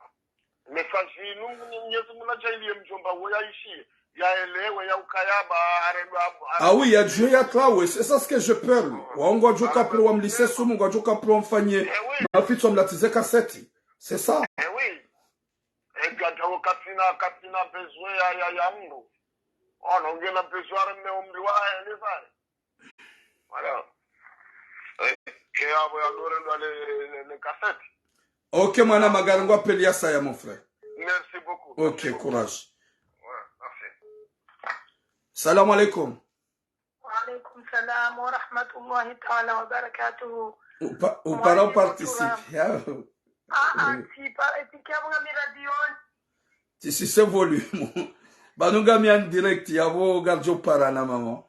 Message inu, Mwenyezi Mungu na jahili ye mdjomba wo ya ishi. Ya elewe, ya ukaya ba, arendwa, arendwa. Ah oui, ya djue ya trawe, c'est ça ce que j'ai peur, lui. Wawo ngwadjo kapro wa mlise sumu, ngwadjo kapro wa mfanye, eh oui, mafitsi wa mlatize kaseti. C'est ça. Eh oui. E gata wo katsina, katsina besoin ya, ya, ya mdru. Ono, ngena besoin areme omdru wa, eh, le pare. Voilà. Eh, ke abo ya lore ndo le, le, le cassette. Ok, mwana magari ngwa peli ya saya, mon frère. Merci beaucoup. Ok, courage. Ouais, merci. Salam alaikum. Wa alaikum salam wa rahmatullahi ta'ala wa barakatuhu. Upa, upara uparticipe. Ah, ah, ti pa, ti kia bunga mi radio. Ti si se volume. Ba nunga mi en direct, ya bo garjo para na maman.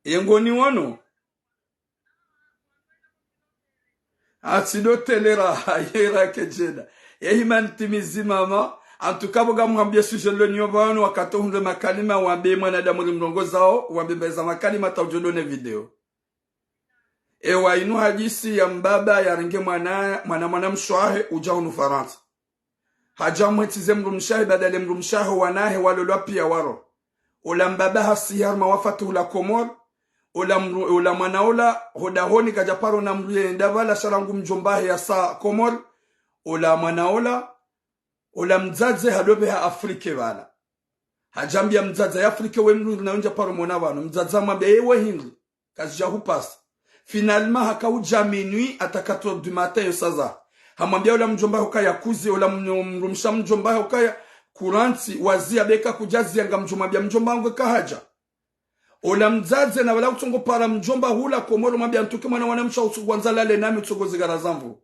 Ye ngoni wono. Atsi do telera, yera kedjeda. Ye hima ntimizi mama. En tout cas, bo ga muhambie sujet lo nyo pvanu, wakati hundre makalima, wambe mwanadamu ri mrongozao, wambe mbeza makalima, ta udjo done video. Ewa inu hadisi ya mbaba yarenge mwana, mwana, mwana mshe wahe, udja hunu Farantsa. Hadja mwetize mdrumshe wahe, badala mdrumshe wahe, wana wahe walolwa piya waro. Ola mbaba hasihi harumwa wafati hula Komori. Ola mdru, ola mwana ola, ho dahoni kadja paro na mdru yenda pvala, sha rangu mdjomba wahe yasa Komori. Ola mwana ola, ola mdzadze hadopveha Afrike pvala. Hadja ambia mdzadze ya Afrike we mdru na undja paro mwana pvanu. Mdzadze hamwambia, ye we hindri. Kazidja hupasa. Finalement, haka udja minuit, hata quatre heures du matin, yo saza. Hamwambia ola mdjomba wahe ukaya kuzi, ola mnyo-, mdrumshe wa mdjomba wahe ukaya, kurantsi, waziya beka kudja ziya ngamdjo mwambia mdjomba wangu eka hadja. Ola mdzadze na pvala kutsongo para mdjomba hula Komori mwambia ntuke mwana wana mshe utsu ngwandzo lale nami utsongo zigara zamvu.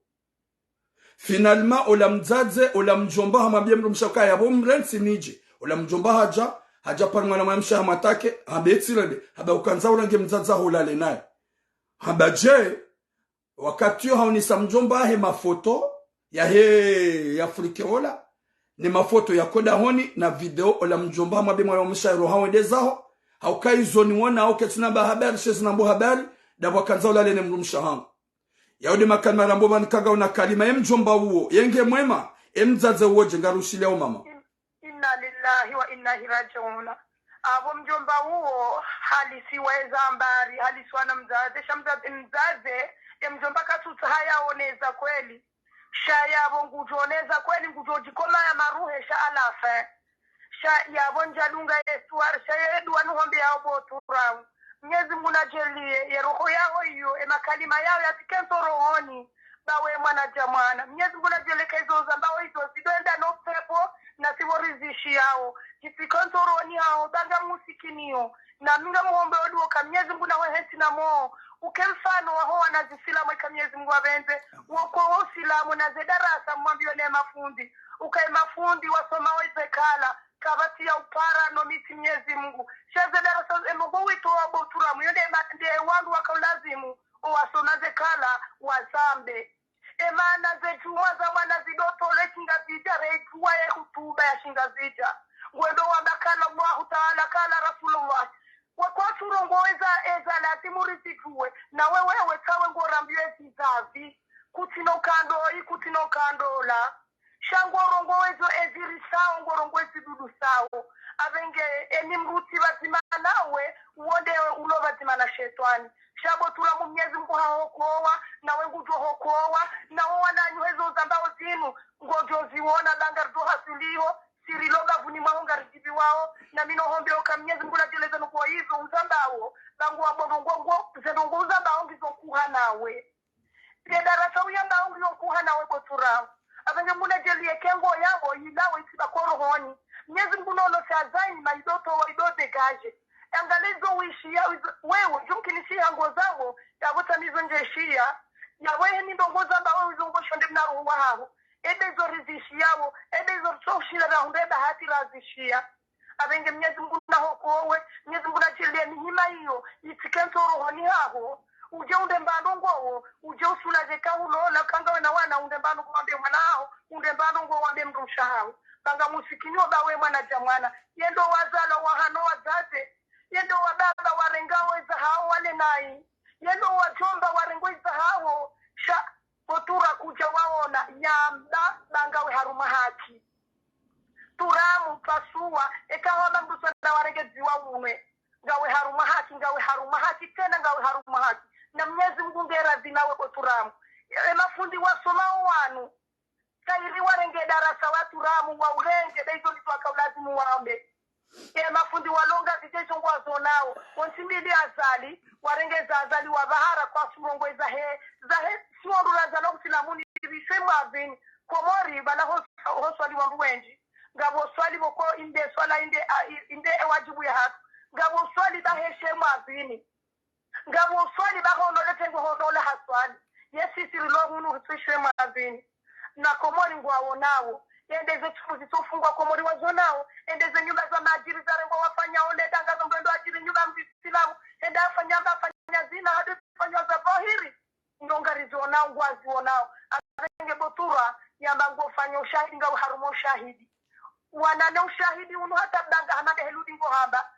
Finalement, ola mdzadze, ola mdjomba hamwambia mdrumshe ukaya bo mrentsi nidje. Ola mdjomba hadja, hadja paro mwana mwana mshe hamwatake, hambe tsirende, hamba ukandza urange mdzadze aho ulale naye. Hamba dje, wakati yo haonesa mdjomba wahe mafoto, yahe, ya Afrike ola, ne mafoto ya ho dahoni, na video ola mdjomba hamwambia mwana mshe roha wende zaho, hauka izo niwona, hauka tsina mba habari, she zina mbo habari, dapvo kandza ulale ne mdrumshe hangu. Yaudi makalima rambo pvani kaga una kalima, ye mdjomba uwo, yenge mwema, ye mdzadze uwo dje ngarushile o mama. In-, inna lillahi wa inna ilaihi rajiuna. Abo mdjomba uwo, halisiwa eza mbari, halisiwa na mdzadze, sha mdzadze, mdzadze, ye mdjomba katsutsaha yaone eza kweli. Sha yabo ngudjo one eza kweli, ngudjo djikoma ya maruhe, sha à la fin. Sha yabo ndjadunga ye histoire, sha ye dua nuhombe yao bo turau. Mnyezi Mungu nadjaliye, ye roho yao iyo, ye makalima yao yatsike ntso rohoni. Bawe mwana dja mwana. Mnyezi Mungu nadjeleke izo zambao izo zidoenda no pepo na siwo rizishiyao. Jitsi kontoroni hao, banga musikiniyo. Na mi ngamuhombeyo duwa ka Mnyezi Mungu nawe hentsi na mo. Uke mfano waho wana zisilamu eka Mnyezi Mungu apvendze. Woko wo usilamu na ze darasa mwambiyo ne mafundi. Uka e mafundi wasoma weze kala. Kapvatsi ya upara no mitsi Mnyezi Mungu. Sha ze darasa e Mungu wito wa bo Turamu. Yo nde ma-, nde wandru waka ulazimu. Owasoma ze kala, wazambe. Emana ze djumwa za mwana zidotole Shingazidja, re djuwa ye hutuba ya Shingazidja. Ngwendo wamba kala Allahu Taala, kala Rasulullah. Wakwatsu rongowa eza, eza lazimu rizidjuwe, na wewe wetsawe ngorambiyo ezizavi. Kutsina ukandoi, kutsina ukandola. Sha ngorongowa ezo ezirisao, ngorongowa ezidudusao. Apvenge eni mdru tsi pvadzima nawe, uwo nde ulo pvadzima na shetwani. Sha bo Turamu Mnyezi Mungu hahokowa, nawe ngudjo hokowa, nawo wananyaho ezo uzambao zinu, ngodjo ziwona ba ngaridjo hasuliho, sirilo bavuni mwaho ngaridjibiwao, na mi nohombeyo ka Mnyezi Mungu nadjeleze nuko izo uzambao, ba ngwambo ndrongo, ze ndrongo uzambao ngizo nkuha nawe. Ye darasa uyamba uri yo nkuha nawe bo Turamu. Apvenge Mungu nadjeliye ke ngo yambo yilawe itsi ba korohoni. Mnyezi Mungu nono sha zaima idotowa ido dégagé. Angalizo wishiya izo, wewe, djumkinishiha ngo zambo, yapvo tamizo ndjeshiya. Yapvo heni ndrongo zamba wewe izo ngo shonde mna roho wahaho. Ebe izo rizishiyawo, ebe izo ritsoshila rahundre bahati razishiya. Apvenge Mnyezi Mungu nahokowe, Mnyezi Mungu nadjeliye mihima iyo, itsike ntso rohoni haho, udje undre mbano ngowo, udje usulaze ka ulola, ka ngawe na wana undre mbano ngowo wambe mwana haho, undre mbano ngowo wambe mdrumshe haho. Ba nga musikiniyo bawe mwana dja mwana, yendo wazala wahano wazaze, yendo wababa warenga weza hawo wale nayi, yendo wadjomba warenga weza hawo, sha, bo Turamu kudja waona, yamba, ba ngawe harumwa haki. Turamu, pasuwa, eka hama mdru tsena warenge dziwa unwe. Ngawe harumwa haki, ngawe harumwa haki, tsena ngawe harumwa haki. Na Mnyezi Mungu nge radhi nawe bo Turamu. E mafundi wasomao wanu. Kayiri warenge darasa wa Turamu, wa urenge, be izo ndizo waka ulazimu wambe. E mafundi walonga zidje izo ngwazonao. Wontsi mbili Azali, warenge za Azali wa bahara kwatsu rongowa eza he, za he, siwo ndrula zana usilamuni, bishwe mwavini. Komori, bana ho, ho swali wandru wendji. Ngapvo swali pvoko inde swala inde, a, i-, inde e wadjibu yahatru. Ngapvo swali ba heshe mwavini. Ngapvo swali ba hono le tengo hono le haswali. Ye sisi rilo hunu hitsishwe mwavini. Na Komori ngwawonawo. Yende ze tsumu zitsofungwa Komori wazonawo. Yende ze nyumba za madjiri zarengwa wafanya ole danga zo ngwendo adjiri nyumba mdru silamu. Yende afanya mba afanya zina hadi afanya za dhahiri. Ndo ngarizionao, ngwazionao. Apvenge bo Turamu, yamba ngofanya ushahidi, ngawe harumwa ushahidi. Wanane ushahidi unu hata ba nga hama nde heludi ngo hamba.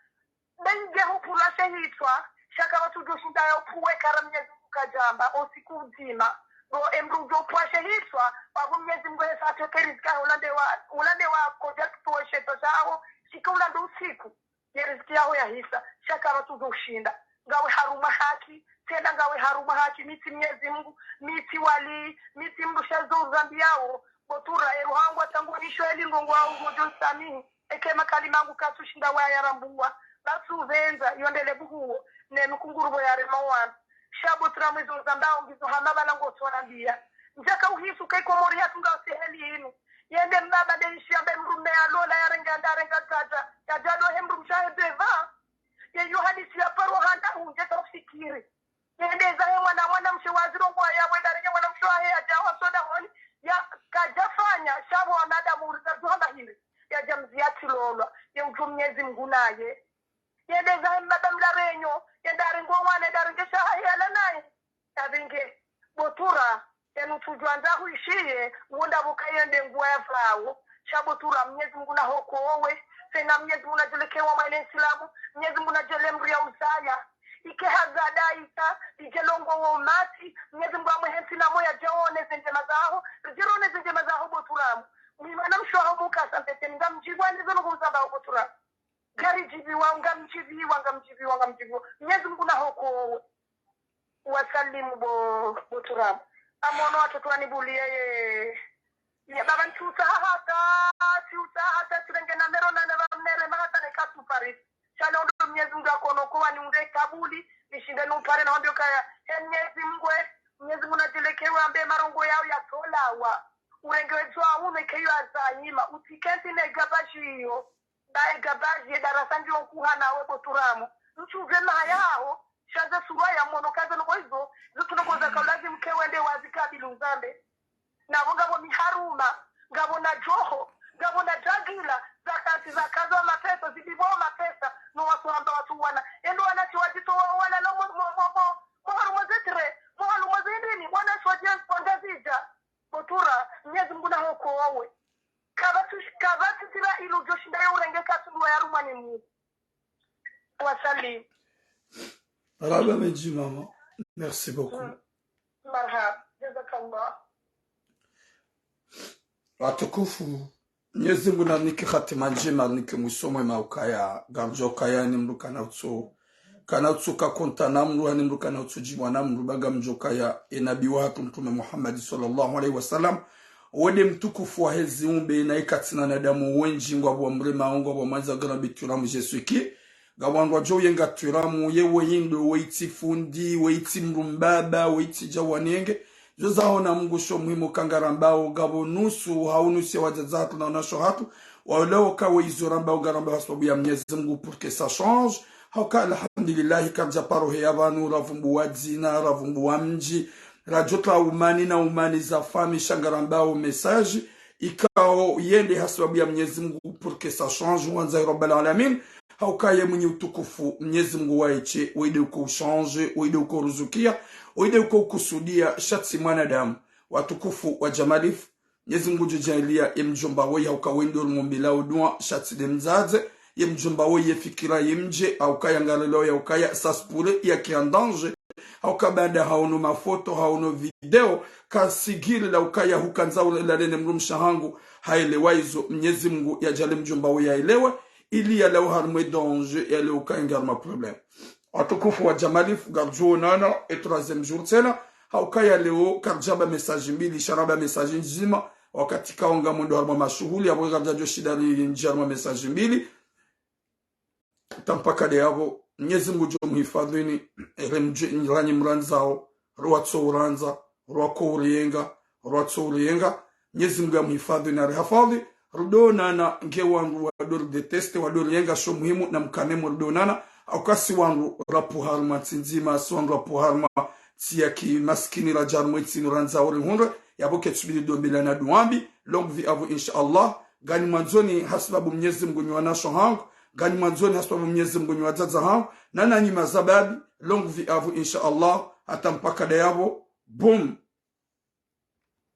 Be nge hupvula she hitswa, sha kapvatsu djo shinda ya upvuwe kara Mnyezi Mungu kadjamba, o usiku udzima. Bo e mdru udjo upvua she hitswa, wapvo Mnyezi Mungu hesa atoke riziki, ula nde wa, ula nde wa kodja kutowe sheto shaho, shike ula ndo usiku. Ye riziki yaho yahisa, sha kapvatsu djo ushinda. Ngawe harumwa haki, tsena ngawe harumwa haki, mi tsi Mnyezi Mungu, mi tsi wali, mi tsi mdru sha zo uzambiyawo, bo Turamu, e roho hangu hata ngo nisho eli ndrongo au ngodjo nisamihi, eke makalima yangu katsu shinda waya rambuwa, basi upvendza, yondele buhuwo, ne mikunguru pvo yarema wanu. Sha bo Turamu izo uzambao ngizo hama bala ngotsorambiya. Ndjaka uhisu ke Komori yatru nga seheli inu. Yende mbaba nde ishi yambe mdrume yalola yarenge anda yarenga tata. Yadjalo he mdrumshe wahe deva. Ye yo hadisi ya paro handa hundje ta ufikiri. Yende zahe mwana, mwanamshe waziro ngwa ya wenda renge mwanamshe wahe yadja wa soda honi. Ya kadjafanya, sha bo wanadamu uriza djuhamba hindri. Yadja mzi yatsilolwa. Ye udjo Mnyezi Mungu naye. Yende zahe mbaba mlarenyo, yende arenge mwana, yende arenge shahahe yala naye. Apvenge, bo Turamu, yanu tsudjwandza huishiye, wonda pvoka yende nguwa ya pvawo. Sha bo Turamu, Mnyezi Mungu nahokowe, tsena Mnyezi Mungu nadjele ke wa mwana Isilamu, Mnyezi Mungu nadjele mdru ya uzaya. Ike hazada ika, idje longowa umati, Mnyezi Mungu amwe hentsi na mo yadje one ze ndjema zaho, ridje rone ze ndjema zaho bo Turamu. Mwi mwanamshe waho mukasa mpete, ngamdjibu anizo no uzambao bo Turamu. Ngaridjibiwa, ngamdjibiwa, ngamdjibiwa, ngamdjibiwa. Mnyezi Mungu nahokowe. Wasalimu bo, bo Turamu. Amono watoto wanibuliye ye. Ye baba ntsu utsaha hata, tsi utsaha hata, tsirenge na mero nane ba mnere mahata ne katu Paris. Sha le ondo Mnyezi Mungu akono ko wani unde kabuli, nishinde numpare na wambio kaya. He Mnyezi Mungu e, Mnyezi Mungu nadjelekewe ambe marongo yawo yatsolawa. Urenge wedzuwa uno ikeyo azanyima. Utsikentsi ne gabaji iyo. Baye gabaji ye darasa ndjo nkuha nawe Boturamu. Ntsuve maha yaho. Sha ze surwa ya mono kaze noko izo. Zo tsi noko zaka ulazimu ke wende wazi kabili uzambe. Nabo ngabo miharuma, ngabo na djoho, ngabo na dragila, zakantsi zakaza wa mapesa, zibibo wa mapesa, no wasuhamba wasuwana. Endo wanatsi wadzito wa wana lo mo, mo, mo, mo, mo harumwa ze train, mo harumwa ze ndrini, wanatsi wadje kwa Ngazidja. Botura, Mnyezi Mungu nahokowe. Kabatsi, kabatsi tira ilu djo shinda yo urenge katsundwa ya rumwa ni Mungu. Wasalim. Marahaba mendji mama. Merci beaucoup. Marahaba. Jazakallah. Watukufu, Mnyezi Mungu nanike hatima ndjema, nanike mwiso mwema ukaya, ngamdjo kaya ni mdru kana utso, kana utso ka konta na mdru, hani mdru kana utso djibwa na mdru, ba ngamdjo kaya, e nabi wahatru Mtrume Muhammad swallallahu alayhi wa sallam, wende mtukufu wa hezi umbe, na ikatsina wanadamu wendji, ngwabo wa mrema, ngwabo wa mwandza, ngwabo wa bituramu Jesu iki, ngapvo wandru wadjo uyenga twiramu, ye weyi ndo, weyi tsi fundi, weyi tsi mdru mbaba, weyi tsi dja wanenge. Zo zaho na Mungu sho muhimu kangarambao, ngapvo nusu, hau nusu ya wadzadze hatru na wanasho hatru, waolewo ka weyi zo rambao ngarambao ha sababu ya Mnyezi Mungu pour que ça change. Hauka alhamdulillahi, kamdja paro heya pvanu, ravumbuwa dzina, ravumbuwa mdji, radjo tra umani na umani za fami sha ngarambao message, ikao yende ha sababu ya Mnyezi Mungu pour que ça change, wandza ya Rabbal Alamin. Hauka ye mwinyi utukufu, Mnyezi Mungu waye she, wende uko uchange, wende uko ruzukia, wende uko ukusudia, sha tsi mwanadamu. Watukufu wa Jamalif, Mnyezi Mungu ngudjo djaaliya ye mdjomba weyi, hauka wendo rumwombelao dua, sha tsi nde mdzadze, ye mdjomba weyi ye fikira yimdje, hauka yangalelo ya ukaya, ça se pourrait yake en danger, hauka baanda haono mafoto, haono video, kasigiri la ukaya hukandza ule la nene mdrumshe wahangu, haelewa izo, Mnyezi Mungu yadjaaliye mdjomba weyi yaelewe, ili yalawe harumwa e danger, yalawe ukaya nge harumwa problème. Watukufu wa Jamalif, ngardjo onana e troisième jour tsena, hauka ya leo, kardjaba message mbili, sha ramba message ndzima, wakati kaonga mwendo harumwa mashuhuli, yapvo kardjadjo shinda rindjie harumwa message mbili. Hata mpaka nde yapvo, Mnyezi Mungu ngudjo muhifadhwini, ere mdje, ranyi mrandzao, rwatso urandza, rwako uriyenga, rwatso uriyenga, Mnyezi Mungu yamuhifadhwini na arihifadhwi, rudo onana nge wandru wado ridétester, wado uriyenga sho muhimu na mkane mwe rudo onana, hauka si wandru rapvo harumwa ntsi ndzima, si wandru rapvo harumwa ntsi ya kimasikini radja harumwa e ntsi inu randzao rihundre, yapvo ketsubidi ndo mbila na dua mbi, longue vie à vous, insha Allah, nganyi mwandzoni ha sababu Mnyezi Mungu nyi wanasho wahangu, nganyi mwandzoni ha sababu Mnyezi Mungu nyi wadzadze wahangu, na nanyi mazababi, longue vie à vous, insha Allah, hata mpaka nde yapvo, boum.